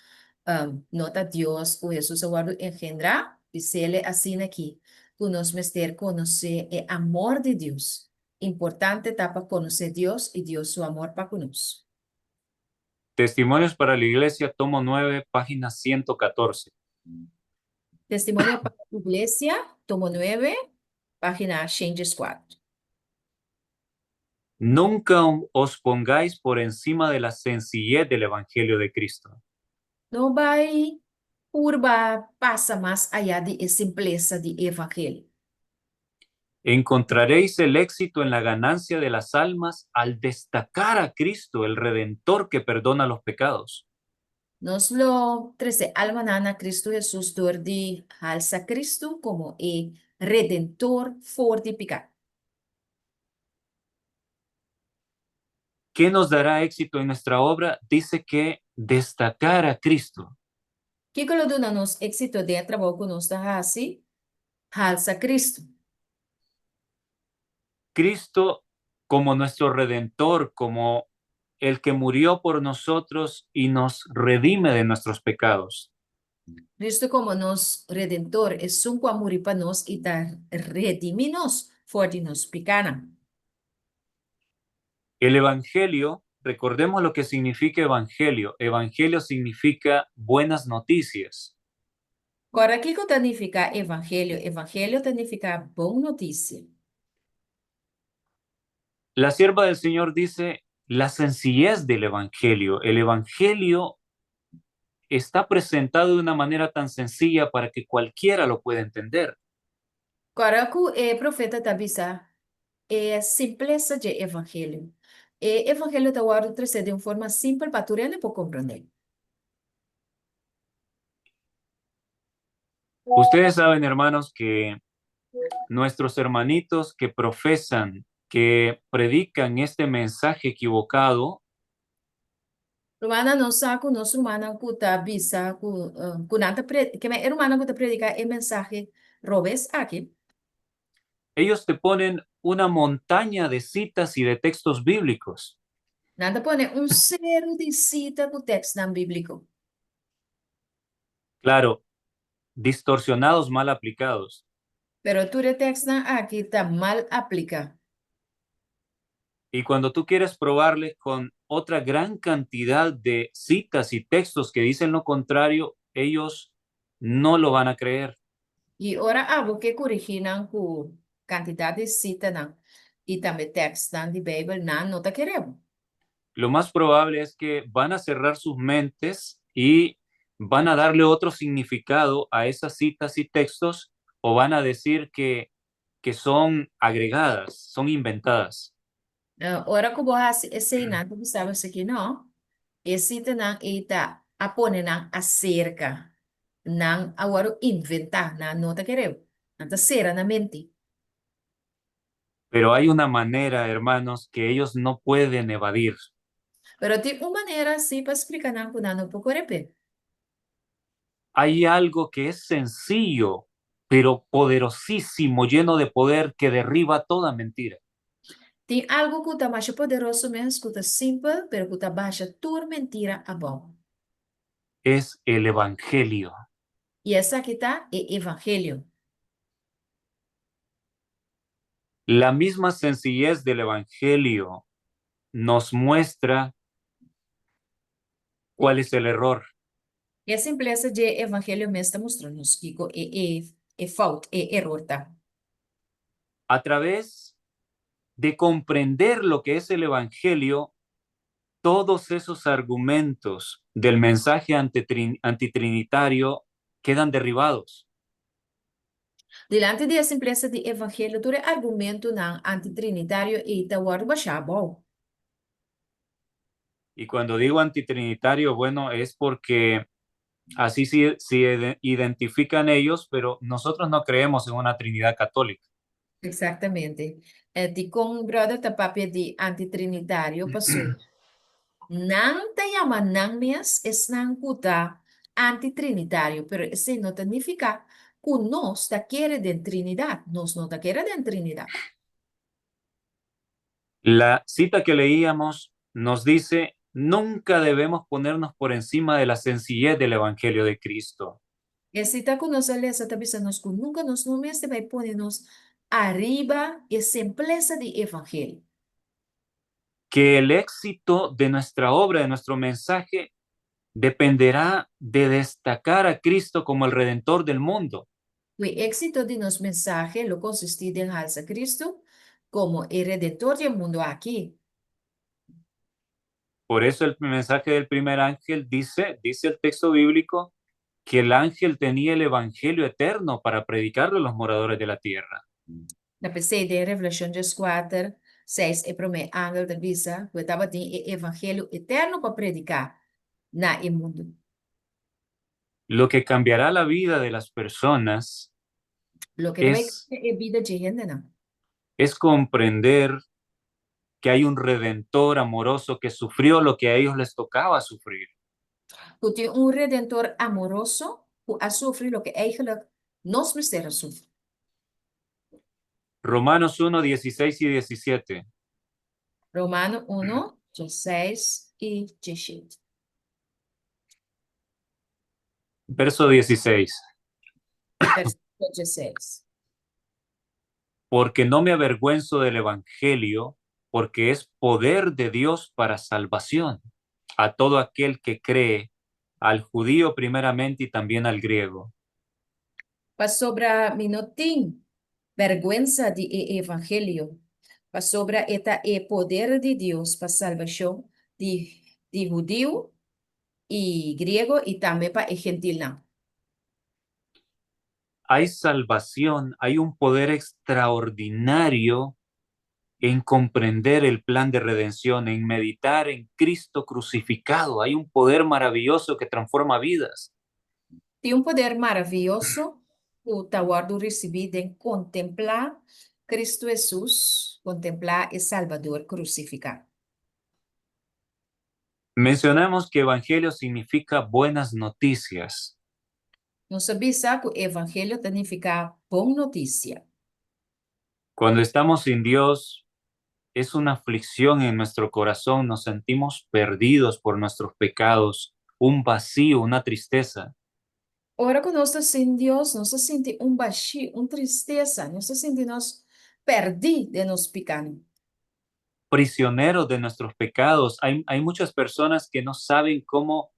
no ta Dios, ku Hesus a wòrdu engendrá, bis'é asina aki ku nos mester konosé e amor di Dios. Importante ta pa konosé Dios i Dios su amor pa ku nos. Testimonios para la Iglesia, tomo 9, página 114. Testimonio pa Iglesia, tomo 9, página 104. Nunca os pongáis por encima de la sencillez del Evangelio de Cristo. No bai purba pasa mas ayá di e simplesa di evangelio. Encontraréis el éxito en la ganancia de las almas al destacar a Cristo, el Redentor que perdona los pecados. Nos lo trese almanan na Kristu Hesus dor di halsa Kristu komo e Redentor for di piká. ¿Qué nos dará éxito en nuestra obra? Dice que destacar a Cristo. Kiko lo duna nos éksito den e trabou ku nos ta hasi? Halsa Kristu. Cristo como nuestro Redentor, como el que murió por nosotros y nos redime de nuestros pecados. Kristu komo nos Redentor, esun ku a muri pa nos i ta redimí nos for di nos pikánan. El Evangelio, recordemos lo que significa Evangelio. Evangelio significa buenas noticias. Kòrda kiko ta nifiká evangelio. Evangelio ta nifiká bon notisia. La sierva del Señor dice la sencillez del Evangelio. El Evangelio está presentado de una manera tan sencilla para que cualquiera lo pueda entender. Kòrda ku e profeta ta bisa e simplesa dje evangelio. E evangelio ta wòrdu tresé den un forma simpel pa tur hende por komprondé. Ustedes saben, hermanos, que nuestros hermanitos que profesan, que predican este mensaje equivocado, Rumannan, nos sa ku nos rumannan ku ta bisa ku ku nan ta pre ke men e rumannan ku ta prediká e mensahe robes aki, ellos te ponen una montaña de citas y de textos bíblicos. Nan ta pone un seru di sita ku tèkstnan bíbliko. Claro, distorsionados, mal aplicados. Pero tur e tèkstnan aki ta mal apliká. Y cuando tú quieres probarles con otra gran cantidad de citas y textos que dicen lo contrario, ellos no lo van a creer. I ora abo ke korigí nan ku kantidat di sitanan i tambe tèkstnan di Beibel, nan no ta kere bo. Lo más probable es que van a cerrar sus mentes y van a darle otro significado a esas citas y textos o van a decir que son agregadas, son inventadas. Ora ku bo hasi esei, nan ta bisa bo esaki, No, e sitanan ei ta a pone nan aserka, nan a wòrdu inventá, nan no ta kere bo, nan ta sera nan mente. Pero hay una manera, hermanos, que ellos no pueden evadir. Pero tin un manera sí pa splika nan ku nan no por kore p'e. Hay algo que es sencillo, pero poderosísimo, lleno de poder, que derriba toda mentira. Tin algu ku ta masha poderoso mes, ku ta simpel, pero ku ta basha tur mentira abou. Es el Evangelio. I esaki ta e evangelio. La misma sencillez del Evangelio nos muestra cuál es el error. E simplesa dje evangelio mes ta mustra nos kiko e e e fout, e error ta. A través de comprender lo que es el Evangelio, todos esos argumentos del mensaje antitrinitario quedan derribados. Dilanti di e simplesa di evangelio tur e argumentonan antitrinitario ei ta wòrdu bashá abou. Y cuando digo antitrinitario, bueno, es porque así se identifican ellos, pero nosotros no creemos en una Trinidad católica. Exactamente. Dikon brother ta papia di antitrinitario? Paso nan ta yama nan mes esnan ku ta antitrinitario, pero esei no ta nifiká ku nos ta kere den Trinidat. Nos no ta kere den Trinidat. La cita que leíamos nos dice: "Nunca debemos ponernos por encima de la sencillez del Evangelio de Cristo". E sita ku nos a lesa ta bisa nos ku nunka nos no mester bai pone nos ariba e simplesa di evangelio. Que el éxito de nuestra obra, de nuestro mensaje, dependerá de destacar a Cristo como el Redentor del mundo. Ku e éksito di nos mensahe lo konsistí den halsa Kristu komo e Redentor di e mundu aki. Por eso el mensaje del primer ángel dice, dice el texto bíblico, que el ángel tenía el evangelio eterno para predicarlo a los moradores de la tierra. Ta p'esei den Revelashon 14, 6 e promé angel ta bisa ku e tabatin e evangelio eterno pa prediká na e mundu. Lo que cambiará la vida de las personas Loke ta bai kambia e bida dje hendenan es comprender que hay un Redentor amoroso que sufrió lo que a ellos les tocaba sufrir. Ku tin un Redentor amoroso ku a sufri loke eigenlijk nos mester a sufri. Romanos 1, 16 y 17. Romano 1, 16 i 17. Verso 16. Versíkulo 16. "Porque no me avergüenzo del Evangelio, porque es poder de Dios para salvación a todo aquel que cree, al judío primeramente y también al griego". Pasobra mi no tin bèrgwensa di e evangelio, pasobra e ta e poder di Dios pa salbashon di di hudiu i griego i tambe pa e gentilnan. Hay salvación, hay un poder extraordinario en comprender el plan de redención, en meditar en Cristo crucificado. Hay un poder maravilloso que transforma vidas. Tin un poder maravioso ku ta wòrdu risibí den kontemplá Kristu Hesus, kontemplá e Salbador krusifiká. Mencionamos que evangelio significa buenas noticias. Nos a bisa ku evangelio ta nifiká bon notisia. Cuando estamos sin Dios, es una aflicción en nuestro corazón, nos sentimos perdidos por nuestros pecados, un vacío, una tristeza. Ora ku nos ta sin Dios, nos ta sinti un bashí, un tristesa, nos ta sinti nos pèrdí den nos pikánan. Prisioneros de nuestros pecados. Hay muchas personas que no saben cómo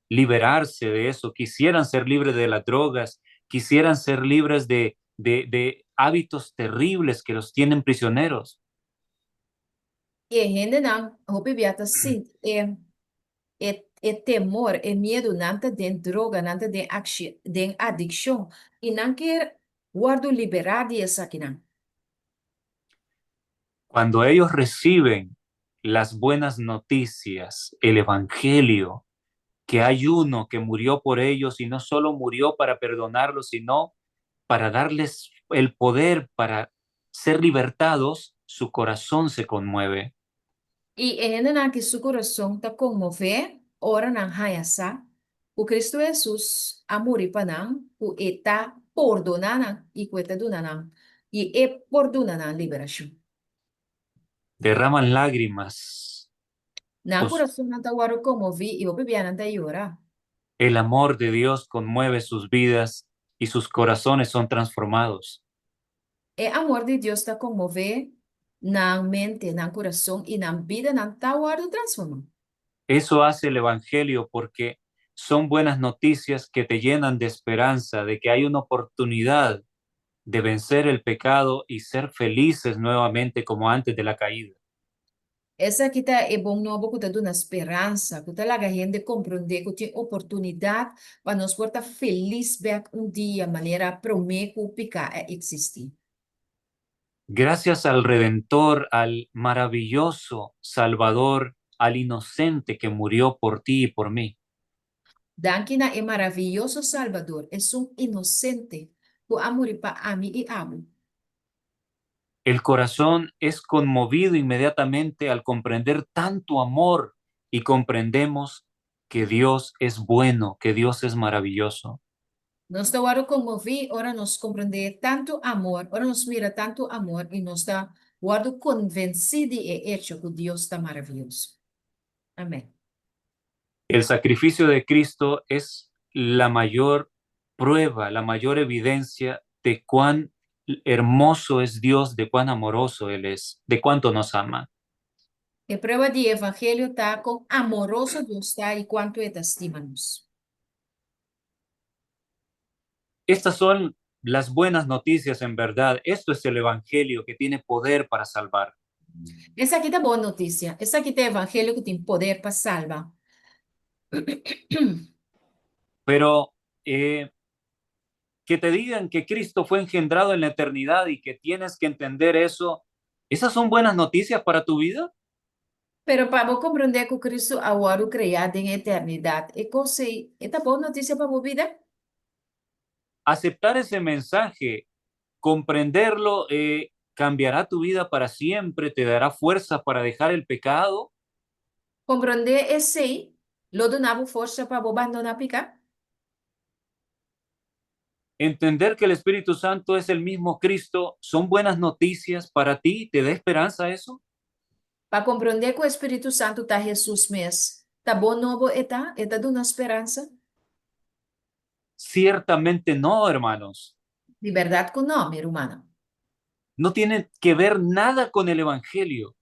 liberarse de eso, quisieran ser libres de las drogas, quisieran ser libres de hábitos terribles que los tienen prisioneros. E hendenan hopi bia ta sinti e e e temor, e miedu, nan ta den droga, nan ta den den adikshon i nan ke wòrdu liberá di esakinan. Cuando ellos reciben las buenas noticias, el Evangelio, que hay uno que murió por ellos y no solo murió para perdonarlos, sino para darles el poder para ser libertados, su corazón se conmueve. I e hendenan aki su kurason ta konmové ora nan haña sa ku Kristu Hesus a muri pa nan, ku e ta pordoná nan i ku e ta duna nan i e por duna nan liberashon. Derraman lágrimas. Nan kurasonnan ta wòrdu konmoví i hopi bianan ta yora. El amor de Dios conmueve sus vidas y sus corazones son transformados. E amor di Dios ta konmové nan mente, nan kurason i nan bidanan ta wòrdu transformá. Eso hace el Evangelio, porque son buenas noticias que te llenan de esperanza, de que hay una oportunidad de vencer el pecado y ser felices nuevamente como antes de la caída. Esaki ta e bon nobo ku ta duna speransa, ku ta laga hende komprondé ku tin oportunidat pa nos por ta felis bèk un dia manera promé ku piká a eksistí. Gracias al Redentor, al maravilloso Salvador, al inocente que murió por ti y por mí. Danki na e maravioso Salbador, esun inosente ku a muri pa ami i abo. El corazón es conmovido inmediatamente al comprender tanto amor y comprendemos que Dios es bueno, que Dios es maravilloso. Nos ta wòrdu konmoví ora nos komprondé tantu amor, ora nos mira tantu amor i nos ta wòrdu konvensí di e echo ku Dios ta maravioso. Amèn. El sacrificio de Cristo es la mayor prueba, la mayor evidencia de cuán hermoso es Dios, de cuán amoroso Él es, de cuánto nos ama. E prueba di evangelio ta kon amoroso Dios ta i kuantu e ta stima nos. Estas son las buenas noticias en verdad. Esto es el Evangelio que tiene poder para salvar. Esaki ta bon notisia. Esaki ta e evangelio ku tin poder pa salba. Pero que te digan que Cristo fue engendrado en la eternidad y que tienes que entender eso, ¿esas son buenas noticias para tu vida? Pero pa bo komprondé ku Kristu a wòrdu kreá den eternidat, e kos ei, e ta bon notisia pa bo bida? Aceptar ese mensaje, comprenderlo, cambiará tu vida para siempre, te dará fuerzas para dejar el pecado? Komprondé esei lo duna bo forsa pa bo bandoná piká? Entender que el Espíritu Santo es el mismo Cristo, ¿son buenas noticias para ti? ¿Te da esperanza eso? Pa komprondé ku e Spiritu Santu ta Hesus mes, ta bon nobo e ta? E ta duna speransa? Ciertamente no, hermanos. Di bèrdat ku nò, mi rumannan. No tiene que ver nada con el Evangelio.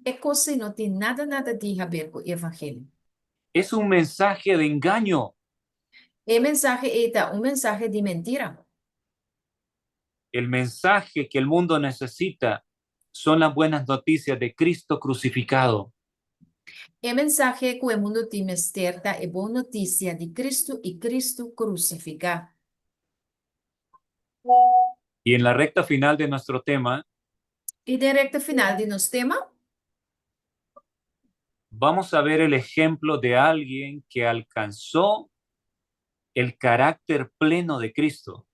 E kos ei no tin nada nada di haber ku Evangelio. Es un mensaje de engaño. E mensahe ei ta un mensahe di mentira. El mensaje que el mundo necesita son las buenas noticias de Cristo crucificado. E mensahe ku e mundu tin mester ta e bon notisia di Cristo i Cristo krusifiká. Y en la recta final de nuestro tema, I den rekta final di nos tema, vamos a ver el ejemplo de alguien que alcanzó el carácter pleno de Cristo.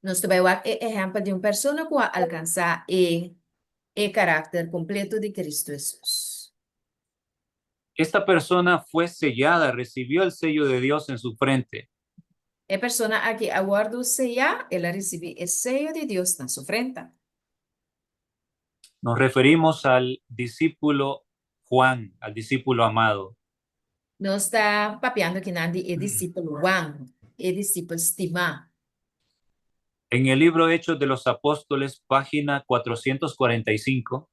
Nos ta bai wak e ehèmpel di un persona ku a alkansá e e karakter kompleto di Kristu Hesus. Esta persona fue sellada, recibió el sello de Dios en su frente. E persona aki a wòrdu seyá, el a risibí e seyo di Dios na su frenta. Nos referimos al discípulo Juan, al discípulo amado. Nos ta papiando kinan di e disipel Juan, e disipel stimá. En el libro Hechos de los Apóstoles, página 445.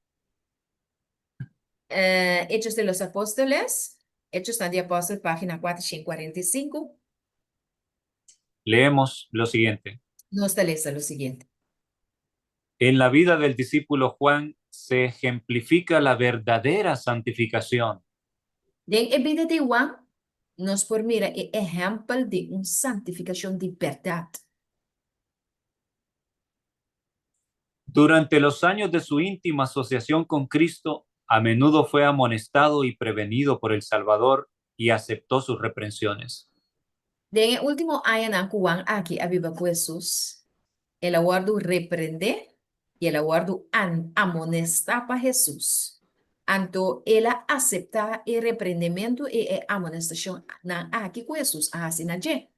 Hechos de los Apóstoles, Hechosnan di Apòstel, página 445. Leemos lo siguiente. Nos ta lesa lo siguiente. En la vida del discípulo Juan se ejemplifica la verdadera santificación. Den e bida di Juan, nos por mira e ehèmpel di un santifikashon di bèrdat. Durante los años de su íntima asociación con Cristo, a menudo fue amonestado y prevenido por el Salvador y aceptó sus reprensiones. Den e último añanan ku Juan aki a biba ku Hesus, el a wòrdu reprendé i el a wòrdu amonestá pa Hesus. Anto el a aseptá e reprendementu i e amonestashonnan aki ku Hesus a hasi na dje.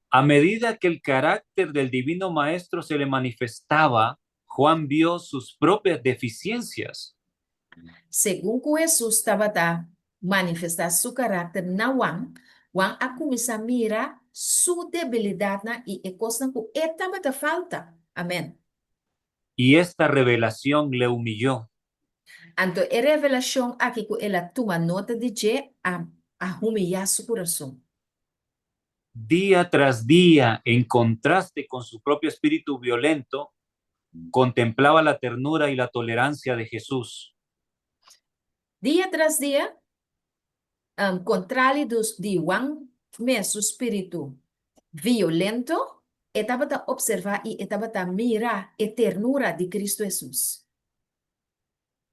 A medida que el carácter del Divino Maestro se le manifestaba, Juan vio sus propias deficiencias. Segun ku Hesus tabata manifestá su karakter na Juan, Juan a kuminsá mira su debilidatnan i e kosnan ku e tabata falta. Amèn. Y esta revelación le humilló. Anto e revelashon aki ku el a tuma nota di dje a a humiyá su kurason. Día tras día, en contraste con su propio espíritu violento, contemplaba la ternura y la tolerancia de Jesús. Dia tras dia, kontrali di Juan mes su spiritu violento, e tabata opservá i e tabata mira e ternura di Kristu Hesus.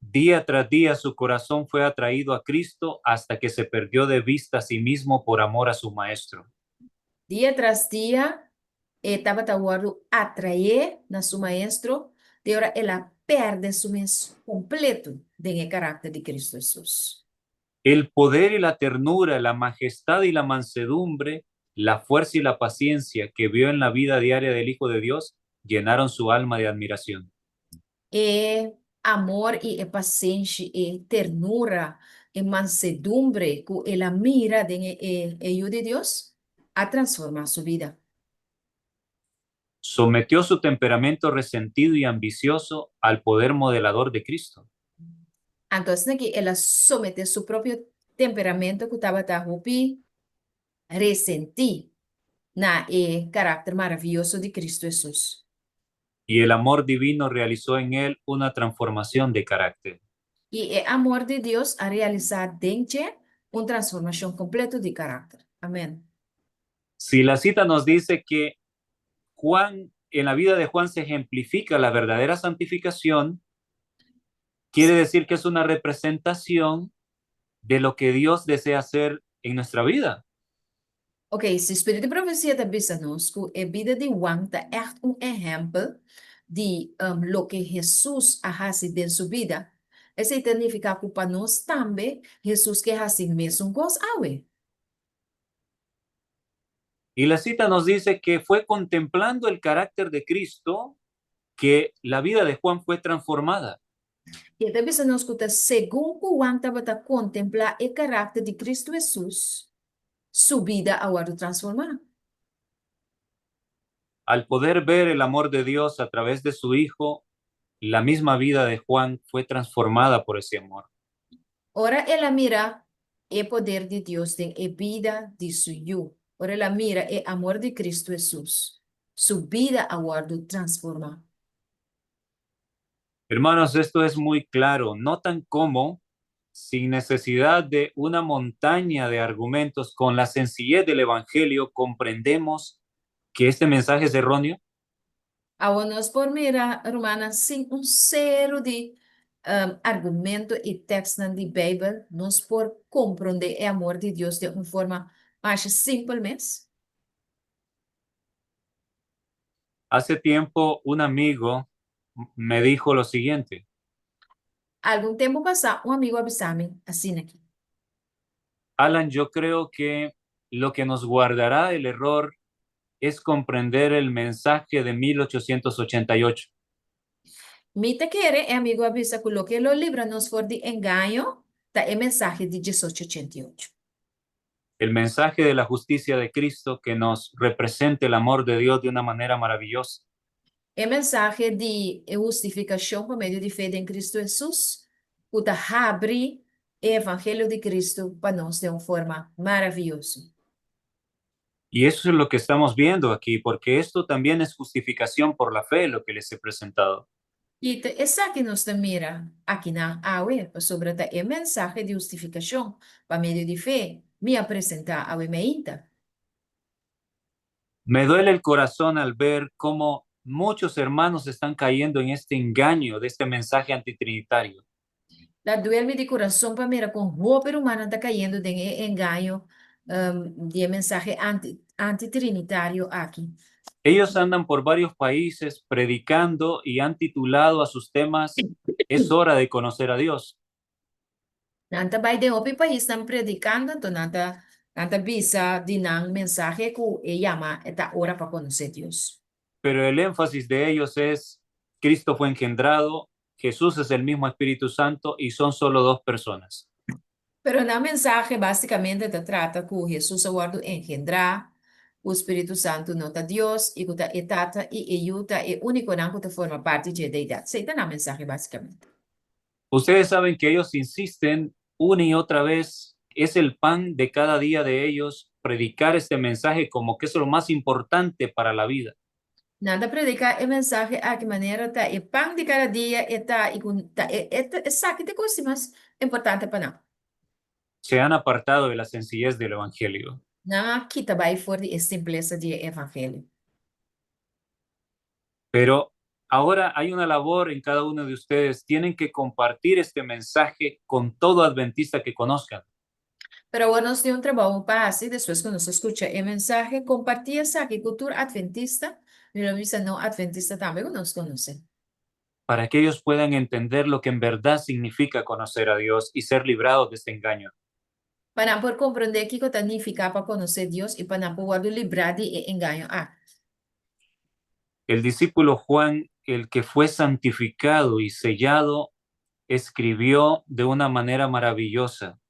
Dia tras dia su corazón fue atraído a Cristo hasta que se perdió de vista a sí mismo por amor a su Maestro. Dia tras dia e tabata wòrdu atraé na su Maestro, te ora el a pèrdè su mes kompleto den e karakter di Kristu Hesus. El poder y la ternura, la majestad y la mansedumbre, la fuerza y la paciencia que vio en la vida diaria del Hijo de Dios llenaron su alma de admiración. E amor i e pasenshi, e ternura, e mansedumbre ku el a mira den e e Yu di Dios a transformá su bida. Sometió su temperamento resentido y ambicioso al poder modelador de Cristo. Anto asina ki el a someté su propio temperamento ku tabata hopi resentí na e karakter maravioso di Cristo Hesus. Y el amor divino realizó en él una transformación de carácter. I e amor di Dios a realisá den dje un transformashon kompleto di karakter. Amèn. Si la cita nos dice que Juan, en la vida de Juan se ejemplifica la verdadera santificación, quiere decir que es una representación de lo que Dios desea hacer en nuestra vida. Ok, si Spiritu di Profesia ta bisa nos ku e bida di Juan ta ègt un ehèmpel di loke Hesus a hasi den su bida, esei ta nifiká ku pa nos tambe Hesus ke hasi mesun kos awe. Y la cita nos dice que fue contemplando el carácter de Cristo que la vida de Juan fue transformada. I e ta bisa nos ku ta segun ku Juan tabata kontemplá e karakter di Kristu Hesus, su bida a wòrdu transformá. Al poder ver el amor de Dios a través de su Hijo, la misma vida de Juan fue transformada por ese amor. Ora el a mira e poder di Dios den e bida di su Yu, ora el a mira e amor di Kristu Hesus, su bida a wòrdu transformá. Hermanos, esto es muy claro. Notan cómo, sin necesidad de una montaña de argumentos, con la sencillez del Evangelio, comprendemos que este mensaje es erróneo? Awor nos por mira, rumannan, sin un seru di argumento i tekstnan di Beibel, nos por komprondé e amor di Dios den un forma masha simpel mes. Hace tiempo un amigo me dijo lo siguiente. Algun tempu pasá un amigu a bisa mi asina aki. Alan, yo creo que lo que nos guardará del error es comprender el mensaje de 1888. Mi ta kere, e amigu a bisa, ku loke lo libra nos for di engaño ta e mensahe di diesocho ochenta i ocho. El mensaje de la justicia de Cristo que nos representa el amor de Dios de una manera maravillosa. E mensahe di e hustifikashon pa medio di fe den Cristo Hesus ku ta habri e evangelio di Cristo pa nos den un forma maravioso. Y eso es lo que estamos viendo aquí, porque esto también es justificación por la fe, lo que les he presentado. I ta esaki nos ta mira akinan awe, pasobra ta e mensahe di hustifikashon pa medio di fe mi a presentá awe meinta. Me duele el corazón al ver cómo muchos hermanos están cayendo en este engaño de este mensaje antitrinitario. Ta duel mi di kurason pa mira kon hopi rumannan ta kayendo den e engaño di e mensahe antitrinitario aki. Ellos andan por varios países predicando y han titulado a sus temas Es hora de conocer a Dios. Nan ta bai den hopi paisnan predicando, anto nan ta nan ta bisa di nan mensahe ku e yama E ta ora pa konosé Dios. Pero el énfasis de ellos es Cristo fue engendrado, Jesús es el mismo Espíritu Santo y son solo dos personas. Pero nan mensahe básicamente ta trata ku Hesus a wòrdu engendrá, ku Spiritu Santu no ta Dios i ku ta e Tata i e Yu ta e únikonan ku ta forma parti dje Deidat. Esei ta nan mensahe básicamente. Ustedes saben que ellos insisten una y otra vez, es el pan de cada día de ellos predicar este mensaje como que es lo más importante para la vida. Nan ta prediká e mensahe aki manera ta e pan di kada dia e ta i ku ta e e ta esaki ta e kos di mas importante pa nan. Se han apartado de la sencillez del Evangelio. Nan a kita bai for di e simplesa di e Evangelio. Pero ahora hay una labor en cada uno de ustedes, tienen que compartir este mensaje con todo adventista que conozcan. Pero awor nos tin un trabou pa hasi despues ku nos a skucha e mensahe, kompartí esaki ku tur atventista, mi lo bisa no atventista tambe ku nos konosé. Para que ellos puedan entender lo que en verdad significa conocer a Dios y ser librados de este engaño. Pa nan por komprondé kiko ta nifiká pa konosé Dios i pa nan por wòrdu librá di e engaño aki. El discípulo Juan, el que fue santificado y sellado, escribió de una manera maravillosa.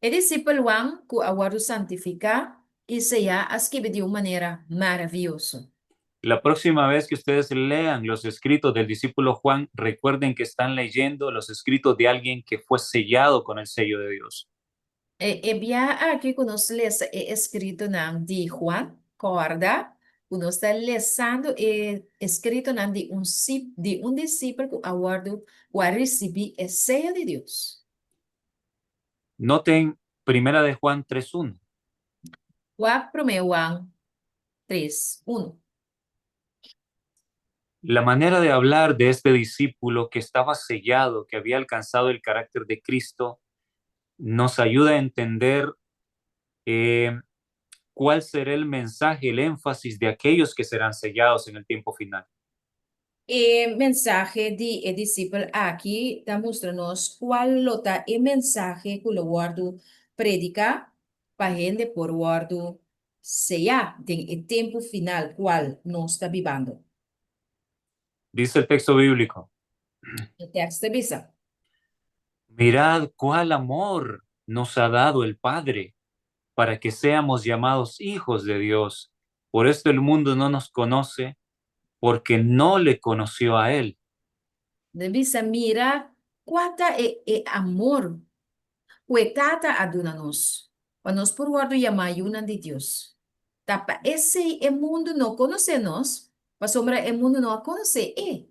E disipel Juan, ku a wòrdu santifiká i seyá, a skibi di un manera maravioso. La próxima vez que ustedes lean los escritos del discípulo Juan, recuerden que están leyendo los escritos de alguien que fue sellado con el sello de Dios. E e biaha aki ku nos lesa e eskritonan di Juan, kòrda ku nos ta lesando e eskritonan di un di un disipel ku a wòrdu ku a risibí e seyo di Dios. Noten Primera de Juan 3.1. Wak Promé Juan 3, 1. La manera de hablar de este discípulo que estaba sellado, que había alcanzado el carácter de Cristo, nos ayuda a entender eh, cuál será el mensaje, el énfasis de aquellos que serán sellados en el tiempo final. E mensahe di e disipel aki ta mustra nos cual lo ta e mensahe cu lo wordo predica pa hende por wordo seyá den e tempu final cual nos ta bibando. Dice el texto bíblico. E tekst ta bisa. Mirad cuál amor nos ha dado el Padre para que seamos llamados hijos de Dios. Por esto el mundo no nos conoce, porque no le conoció a Él. Ta bisa, Mira kua ta e e amor ku e Tata a duna nos, pa nos por wòrdu yamá yunan di Dios. Ta pa esei e mundu no konosé nos, pasobra e mundu no a konosé E.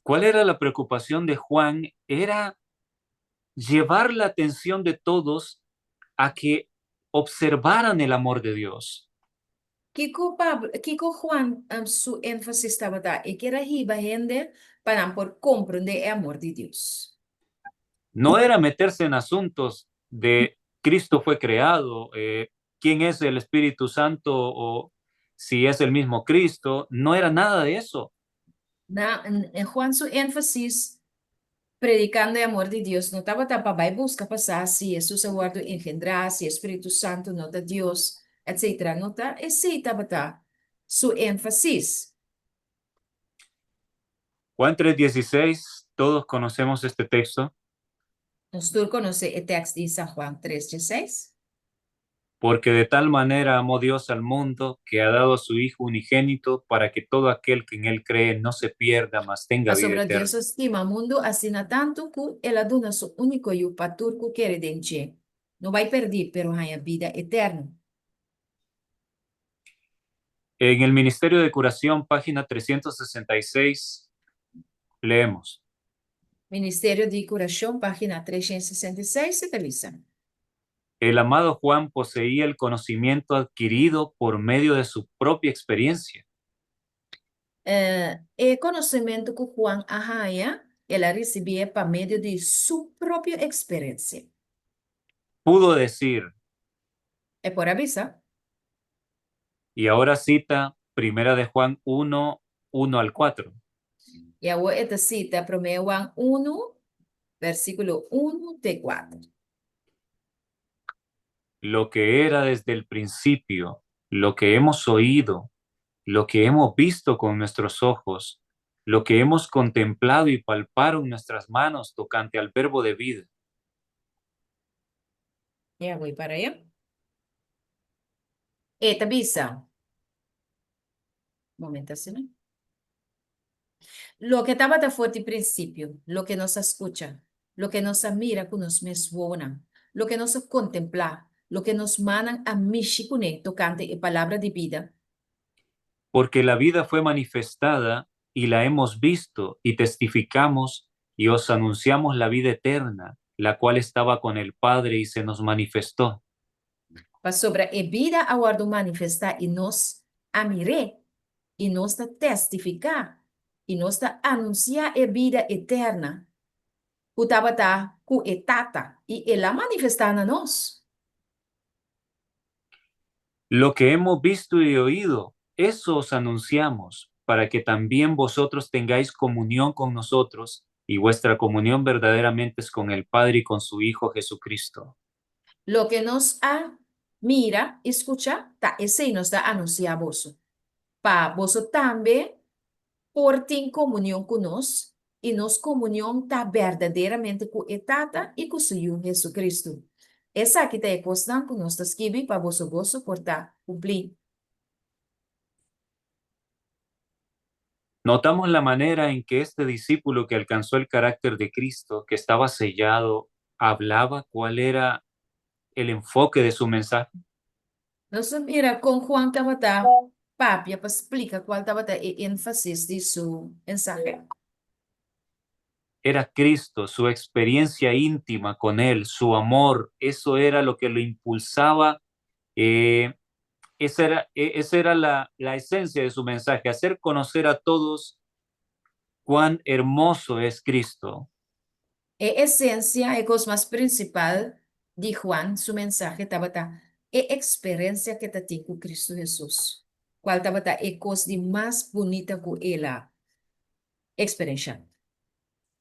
Cuál era la preocupación de Juan? Era llevar la atención de todos a que observaran el amor de Dios. Kiko Pablo, kiko Juan su énfasis tabata? E kier a hiba hende pa nan por komprondé e amor di Dios. No era meterse en asuntos de Cristo fue creado, eh, quién es el Espíritu Santo o si es el mismo Cristo, no era nada de eso. Na, Juan su énfasis predikando e amor di Dios no tabata pa bai buska pa sa si Hesus a wòrdu engendrá, si e Spiritu Santu no ta Dios, etcetera. No ta esei tabata su énfasis. Juan 3:16, todos conocemos este texto. Nos tur konosé e tèkst di San Juan 3, 16. Porque de tal manera amó Dios al mundo que ha dado a su Hijo unigénito para que todo aquel que en él cree no se pierda, mas tenga vida Pasobra eterna. Dios a stima mundu asina tantu ku el a duna su úniko Yu pa tur ku kere den dje no bai pèrdí, pero haña bida eterno. En el Ministerio de Curación, página 366, leemos. Ministerio di Kurashon, página 366, e ta bisa. El amado Juan poseía el conocimiento adquirido por medio de su propia experiencia. E konosementu ku Juan a haña, el a risibié pa medio di su propio eksperensia. Pudo decir. E por a bisa. Y ahora cita Primera de Juan 1, 1 al 4. I awor e ta sita Promé Juan 1, versíkulo 1 te 4. Lo que era desde el principio, lo que hemos oído, lo que hemos visto con nuestros ojos, lo que hemos contemplado y palparon nuestras manos tocante al verbo de vida. Ya voy para allá. E ta bisa. Momento asina. Loke tabata for di prinsipio, loke nos a skucha, loke nos a mira ku nos mes wowonan, loke nos a kontemplá, loke nos mannan a mishi kuné tokante e palabra di bida. Porque la vida fue manifestada y la hemos visto y testificamos y os anunciamos la vida eterna, la cual estaba con el Padre y se nos manifestó. Pasobra e bida a wòrdu manifestá i nos a mir'é, i nos ta testifiká i nos ta anunsiá e bida eterna ku tabata ku e Tata, i el a manifestá na nos. Lo que hemos visto y oído, eso os anunciamos, para que también vosotros tengáis comunión con nosotros, y vuestra comunión verdaderamente es con el Padre y con su Hijo Jesucristo. Loke nos a mira i skucha, ta esei nos ta anunsiá boso, pa boso tambe por tin komunion ku nos, i nos komunion ta berdaderamente ku e Tata i ku su Yu Hesu-Kristu. Esaki ta e kosnan ku nos ta skibi pa boso goso por ta kumplí. Notamos la manera en que este discípulo que alcanzó el carácter de Cristo, que estaba sellado, hablaba cuál era el enfoque de su mensaje. Nos a mira kon Juan tabata papia pa splika kual tabata e énfasis di su mensahe. Era Cristo, su experiencia íntima con Él, su amor, eso era lo que lo impulsaba eh, esa era, e, esa era la, la esencia de su mensaje, hacer conocer a todos cuán hermoso es Cristo. E esensia, e kos mas prinsipal di Juan su mensahe tabata e eksperensia ku e ta tin ku Kristu Hesus, kual tabata e kos di mas bunita ku el a eksperenshá.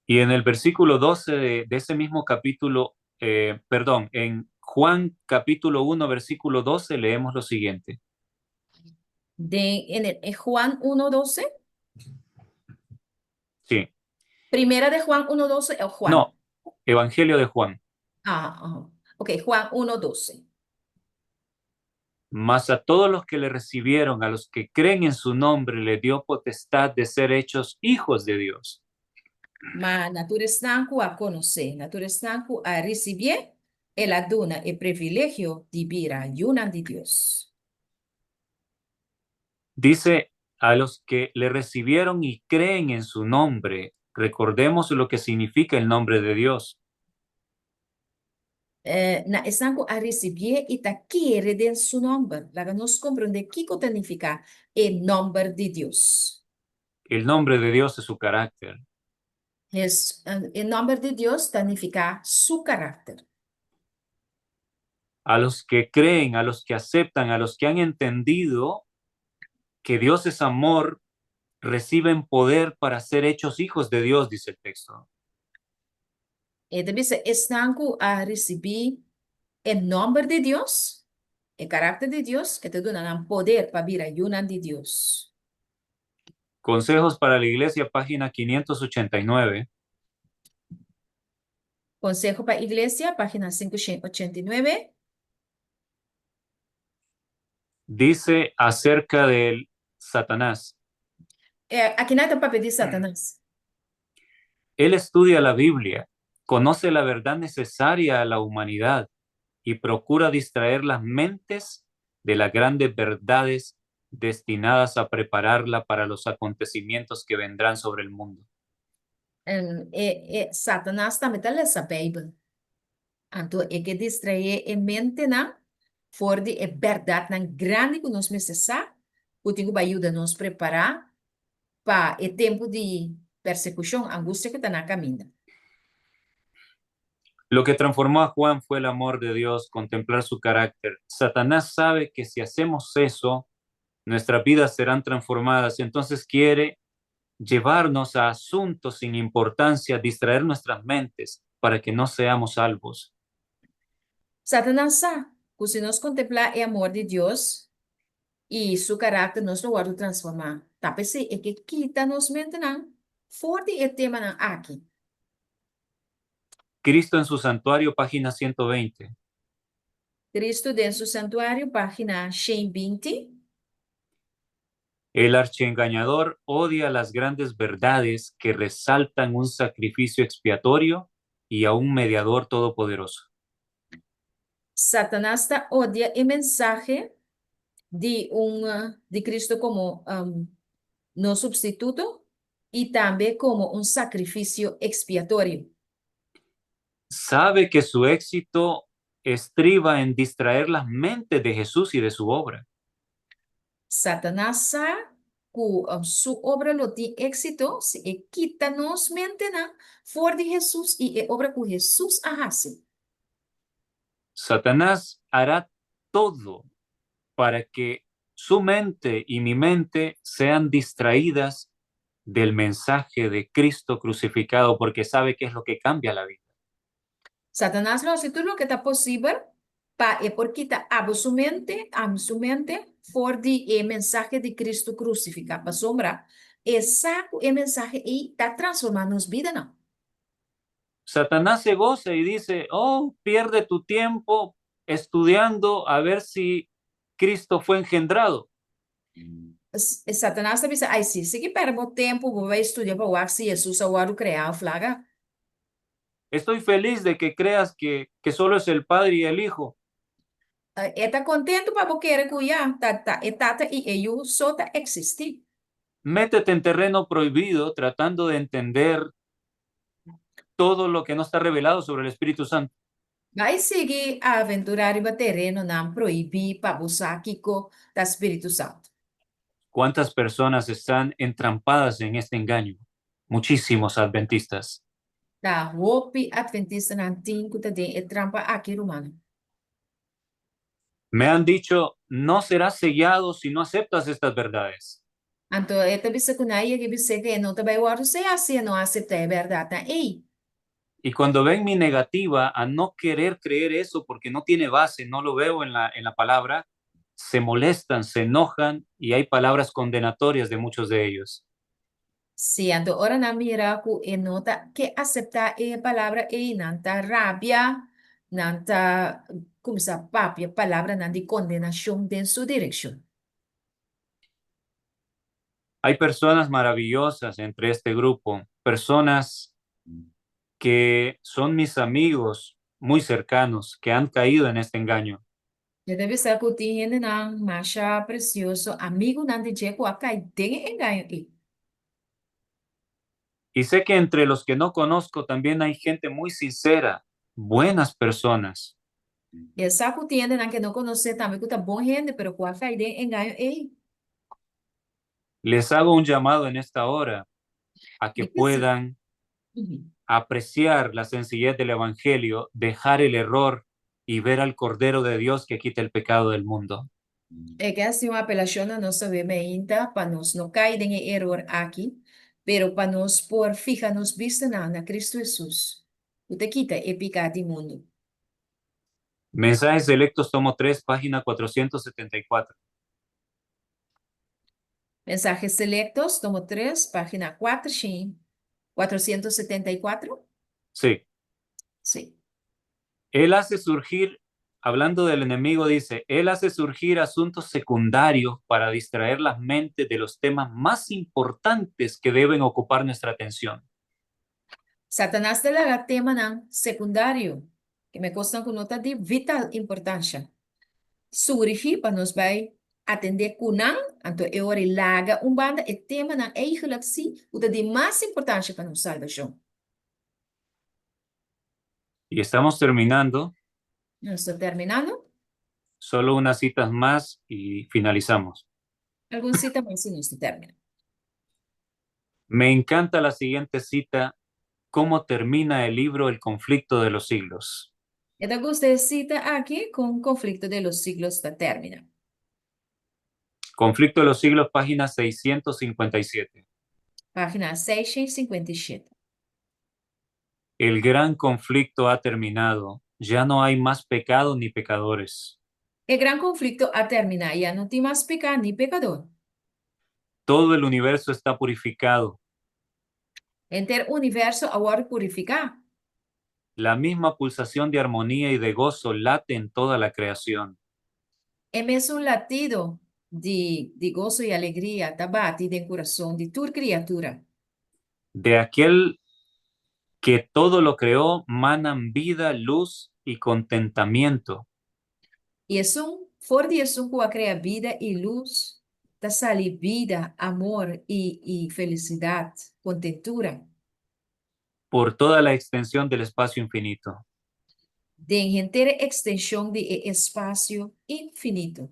Y en el versículo 12 de, de ese mismo capítulo, eh, perdón, en Juan capítulo 1, versículo 12, leemos lo siguiente. Den en el, en Juan 1:12? Sí. Primera de Juan 1:12 o Juan? No, Evangelio de Juan. Ah, ah, ok, Juan 1:12. Mas a todos los que le recibieron, a los que creen en su nombre, le dio potestad de ser hechos hijos de Dios. Ma na tur esnan ku a konosé, na tur esnan ku a risibié, el a duna e privilegio di bira yunan di Dios. Dice a los que le recibieron y creen en su nombre, recordemos lo que significa el nombre de Dios. Eh, na esnan ku a risibié i ta kere den su nòmber. Laga nos komprondé kiko ta nifiká e nòmber di Dios. El nombre de Dios es su carácter. Es, e nòmber di Dios ta nifiká su karakter. A los que creen, a los que aceptan, a los que han entendido que Dios es amor, reciben poder para ser hechos hijos de Dios, dice el texto. E ta bisa esnan ku a risibí e nòmber di Dios, e karakter di Dios, e ta duna nan poder pa bira yunan di Dios. Consejos para la Iglesia, página 589. Konseho pa Iglesia, página 589. Dice acerca del Satanás. Eh, akinan ta papia di Satanas. Él estudia la Biblia, conoce la verdad necesaria a la humanidad y procura distraer las mentes de las grandes verdades destinadas a prepararla para los acontecimientos que vendrán sobre el mundo. E, e, Satanas tambe ta lesa Beibel. Anto e ke distraé e mentenan for di e bèrdatnan grandi ku nos mester sa, ku tin ku bai yuda nos prepará pa e tempu di persekushon, angustia ku ta na kaminda. Lo que transformó a Juan fue el amor de Dios, contemplar su carácter. Satanás sabe que si hacemos eso, nuestras vidas serán transformadas. Entonces quiere llevarnos a asuntos sin importancia, distraer nuestras mentes para que no seamos salvos. Satanas sa ku si nos kontemplá e amor di Dios i su karakter nos lo wòrdu transformá. Ta p'esei e ke kita nos mentenan for di e temanan aki. Cristo en su santuario, página 120. Cristo den su santuario, página 120. El archiengañador odia las grandes verdades que resaltan un sacrificio expiatorio y a un mediador todopoderoso. Satanas ta odia e mensahe. Di un di Cristo komo nos supstituto i tambe komo un sakrifisio ekspiatorio. Sabe que su éxito estriba en distraer las mentes de Jesús y de su obra. Satanas sa ku su obra lo tin éksito si e kita nos mentenan for di Hesus i e obra ku Hesus a hasi. Satanás hará todo para que su mente y mi mente sean distraídas del mensaje de Cristo crucificado, porque sabe que es lo que cambia la vida. Satanas lo hasi tur loke ta posibel pa e por kita abo su mente, ami su mente, for di e mensahe di Cristo crucifica, pasobra e sa cu e mensahe ei ta transforma nos bidanan. Satanás se goza y dice, oh, pierde tu tiempo estudiando a ver si Cristo fue engendrado. Satanas ta bisa, Ai si, sigui pèrdè bo tempu, bo bai studia pa wak si Hesus a wòrdu kreá òf laga. Estoy feliz de que creas que que solo es el Padre y el Hijo. E ta kontentu pa bo kere ku ya ta ta e Tata i e Yu so ta eksistí. Métete en terreno prohibido tratando de entender todo lo que no está revelado sobre el Espíritu Santo. Bai sigui aventurá riba terenonan prohibí pa bo sa kiko ta Spiritu Santu. Cuántas personas están entrampadas en este engaño? Muchísimos adventistas. Ta hopi adventistanan tin ku ta den e trampa aki, rumannan. Me han dicho, no serás sellado si no aceptas estas verdades. Anto e ta bisa ku nan yega i bis'é ku e no ta bai wòrdu seyá si e no aseptá e bèrdatnan ei. Y cuando ven mi negativa a no querer creer eso porque no tiene base, no lo veo en la, en la palabra, se molestan, se enojan y hay palabras condenatorias de muchos de ellos. Sí, anto ora nan mira ku e no ta ke aseptá e palabra ei, nan ta rabia, nan ta kuminsá papia palabranan di kondenashon den su direkshon. Hay personas maravillosas entre este grupo, personas que son mis amigos muy cercanos, que han caído en este engaño. E ta bisa ku tin hendenan masha presioso, amigunan di dje ku a kai den e engaño ei. Y sé que entre los que no conozco también hay gente muy sincera, buenas personas. E sa ku tin hendenan ku e no konosé tambe ku ta bon hende, pero ku a kai den e engaño ei. Les hago un llamado en esta hora a que puedan apreciar la sencillez del Evangelio, dejar el error y ver al Cordero de Dios que quita el pecado del mundo. E ke hasi un apelashon na nos awe meinta pa nos no kai den e eror aki, pero pa nos por fiha nos bistanan na Cristo Hesus, ku ta kita e piká di mundu. Mensajes Selectos, tomo 3, página 474. Mensajes Selectos, tomo 3, página 474? Sí. Sí. Él hace surgir, hablando del enemigo, dice, él hace surgir asuntos secundarios para distraer las mentes de los temas más importantes que deben ocupar nuestra atención. Satanas ta laga temanan sekundario, ke men kosnan ku no ta di vital importansha, surgi pa nos bai atendé ku nan, anto e ora ei laga un banda e temanan eigelijk sí ku ta di mas importansha pa nos salbashon. Y estamos terminando. Nos ta terminando. Solo unas citas más y finalizamos. Algun sita mas i nos ta termina. Me encanta la siguiente cita, cómo termina el libro El conflicto de los siglos. E ta gusta e sita aki con Conflicto de los siglos ta termina. Conflicto de los siglos, página 657. Página 657. El gran conflicto ha terminado, ya no hay más pecado ni pecadores. E gran conflicto a termina, ya no tin mas pica ni pecador. Todo el universo está purificado. Henter universo a wòrdu purifiká. La misma pulsación de armonía y de gozo late en toda la creación. E mesun latido di di goso i alegria ta bati den kurason di tur kriatura. De aquel que todo lo creó manan vida, luz y contentamiento. I esun For di esun ku a krea bida i lus, ta sali bida, amor i i felisidat, kontentura. Por toda la extensión del espacio infinito. Den henter e ekstenshon di e espasio infinito.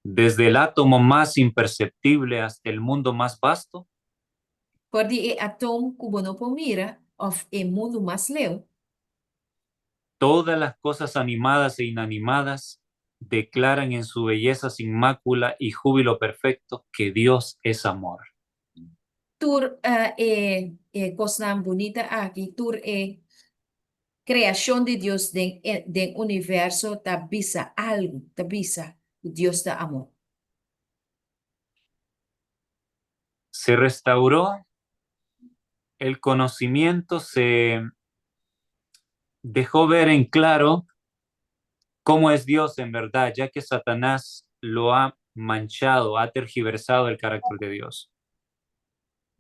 Desde el átomo más imperceptible hasta el mundo más vasto. For di e atom ku bo no por mira òf e mundu mas leu. Todas las cosas animadas e inanimadas declaran en su belleza sin mácula y júbilo perfecto que Dios es amor. Tur e e kosnan bunita aki, tur e kreashon di Dios den e den universo ta bisa algu, ta bisa ku Dios ta amor. Se restauró el conocimiento, se dejó ver en claro cómo es Dios en verdad, ya que Satanás lo ha manchado, ha tergiversado el carácter de Dios.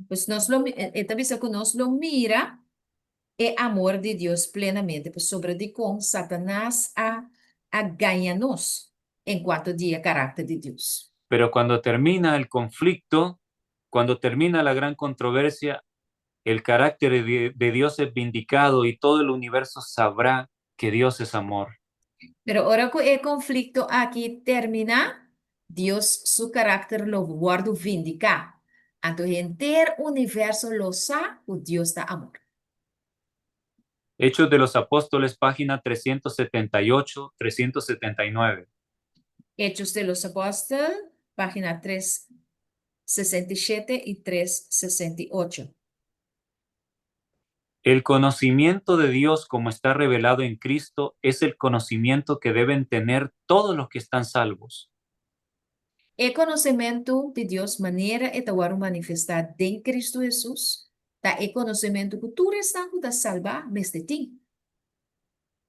Pues nos lo, e ta bisa ku nos lo mira e amor di Dios plenamente, pasobra dikon Satanas a a gaña nos en kuanto di e karakter di Dios. Pero cuando termina el conflicto, cuando termina la gran controversia, el carácter de Dios es vindicado y todo el universo sabrá que Dios es amor. Pero ora ku e konflikto aki terminá, Dios su karakter lo wòrdu vindiká. Anto henter universo lo sa ku Dios ta amor. Hechos de los Apóstoles, página 378, 379. Hechos de los Apóstol, página 367 i 368. El conocimiento de Dios como está revelado en Cristo es el conocimiento que deben tener todos los que están salvos. E konosementu di Dios manera e ta wòrdu manifestá den Kristu Hesus ta e konosementu ku tur esnan ku ta salbá mester tin.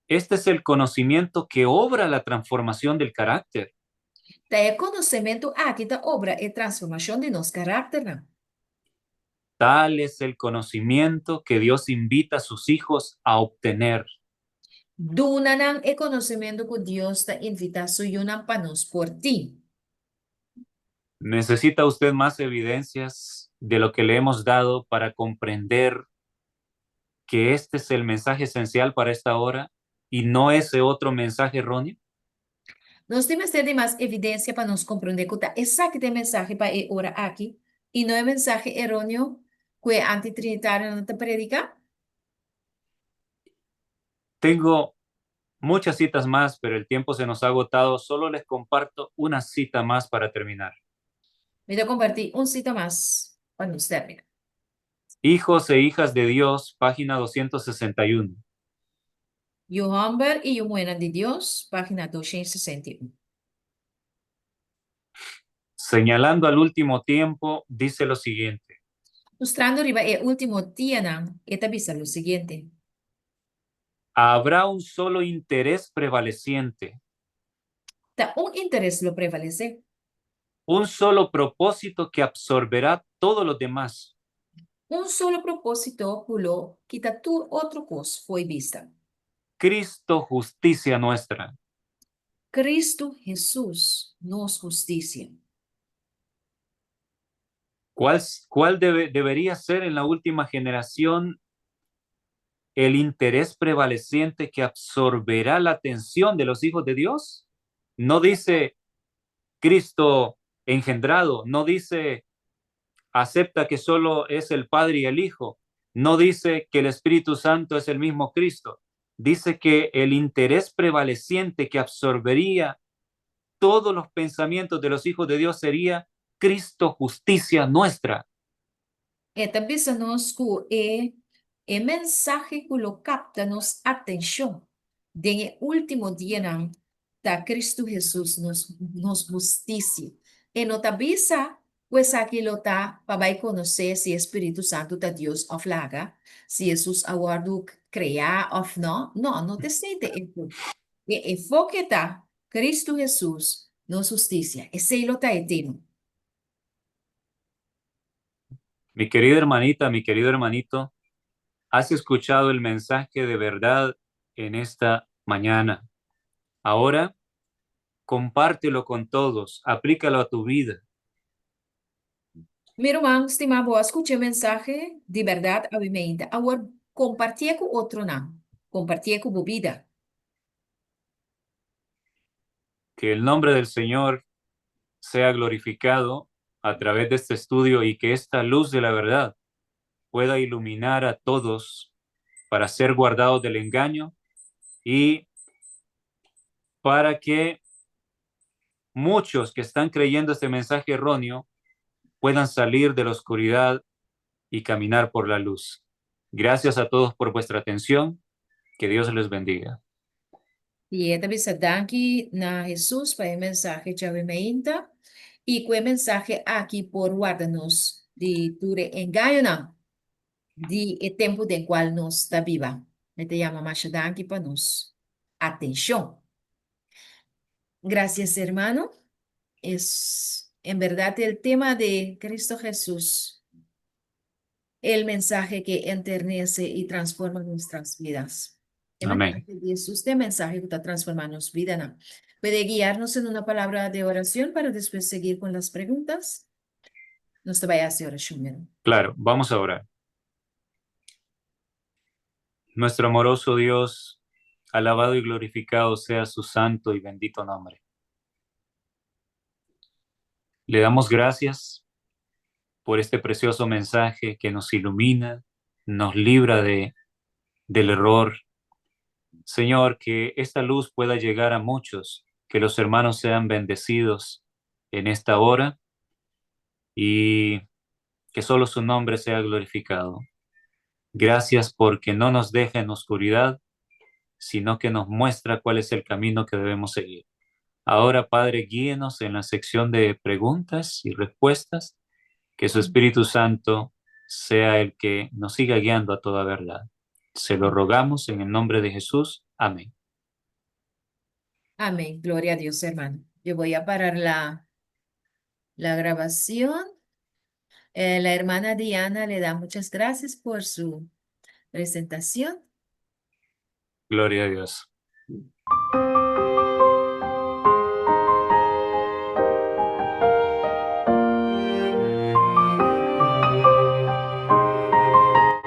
Este es el conocimiento que obra la transformación del carácter. Ta e konosementu aki ta obra e transformashon di nos karakternan. Tal es el conocimiento que Dios invita a sus hijos a obtener. Duna nan e konosementu ku Dios ta invitá su yunan pa nos por tin. ¿Necesita usted más evidencias de lo que le hemos dado para comprender que este es el mensaje esencial para esta hora y no ese otro mensaje erróneo? Nos tin mester di mas evidensia pa nos komprondé ku ta esaki ta e mensahe pa e ora aki i no e mensahe eróneo ku e antitrinitarionan ta prediká? Tengo muchas citas más, pero el tiempo se nos ha agotado. Solo les comparto una cita más para terminar. Mi ta kompartí un sita mas pa nos terminá. Hijos e hijas de Dios, página 261. Yu hòmber i yu muhénan di Dios, página 261. Señalando al último tiempo, dice lo siguiente. Mustrando riba e último dianan, e ta bisa lo siguiente. Habrá un solo interés prevaleciente. Ta un interes lo prevalesé. Un solo propósito que absorberá todo lo demás. Un solo propósito ku lo kita tur otro kos fo'i bista. Cristo justicia nuestra. Cristo Hesus, nos hustisia. Cuál, cuál debe, debería ser en la última generación el interés prevaleciente que absorberá la atención de los hijos de Dios? No dice Cristo engendrado, no dice acepta que solo es el Padre y el Hijo, no dice que el Espíritu Santo es el mismo Cristo, dice que el interés prevaleciente que absorbería todos los pensamientos de los hijos de Dios sería Cristo justicia nuestra. E ta bisa nos ku e e mensahe ku lo kapta nos atenshon den e último dianan ta Kristu Hesus nos nos hustisia. E no ta bisa ku esaki lo ta pa bai konosé si e Spiritu Santu ta Dios òf laga, si Hesus a wòrdu kreá òf nò. Nò, no ta esei ta e enfoke. E enfoke ta Kristu Hesus nos hustisia. Esei lo ta e tema. Mi querida hermanita, mi querido hermanito, has escuchado el mensaje de verdad en esta mañana. Ahora Compártelo con todos, aplícalo a tu vida. Mi ruman stimá, bo a skucha e mensahe di bèrdat awe meinta. Awor kompartié ku otronan. Kompartié ku bo bida. Que el nombre del Señor sea glorificado a través de este estudio y que esta luz de la verdad pueda iluminar a todos para ser guardados del engaño y para que muchos que están creyendo este mensaje erróneo puedan salir de la oscuridad y caminar por la luz. Gracias a todos por vuestra atención. Que Dios les bendiga. I e ta bisa danki na Hesus pa e mensahe djawe meinta i ku e mensahe aki por warda nos di tur e engañonan di e tempu den kual nos ta biba. Mi ta yama masha danki pa nos atenshon. Gracias, hermano. Es en verdad el tema de Cristo Jesús, el mensaje que enternece y transforma nuestras vidas. E Amén. mensahe di Hesus ta e mensahe ku ta transformá nos bidanan. Puede guiarnos en una palabra de oración para después seguir con las preguntas? Nos ta bai hasi orashon, hermano. Claro, vamos a orar. Nuestro amoroso Dios, alabado y glorificado sea su santo y bendito nombre. Le damos gracias por este precioso mensaje que nos ilumina, nos libra de, del error. Señor, que esta luz pueda llegar a muchos, que los hermanos sean bendecidos en esta hora y que solo su nombre sea glorificado. Gracias porque no nos deja en oscuridad, sino que nos muestra cuál es el camino que debemos seguir. Ahora, Padre, guíenos en la sección de preguntas y respuestas, que su Espíritu Santo sea el que nos siga guiando a toda verdad. Se lo rogamos en el nombre de Jesús. Amén. Amén. Gloria a Dios, hermano. Yo voy a parar la grabación. La hermana Diana le da muchas gracias por su presentación. Gloria a Dios.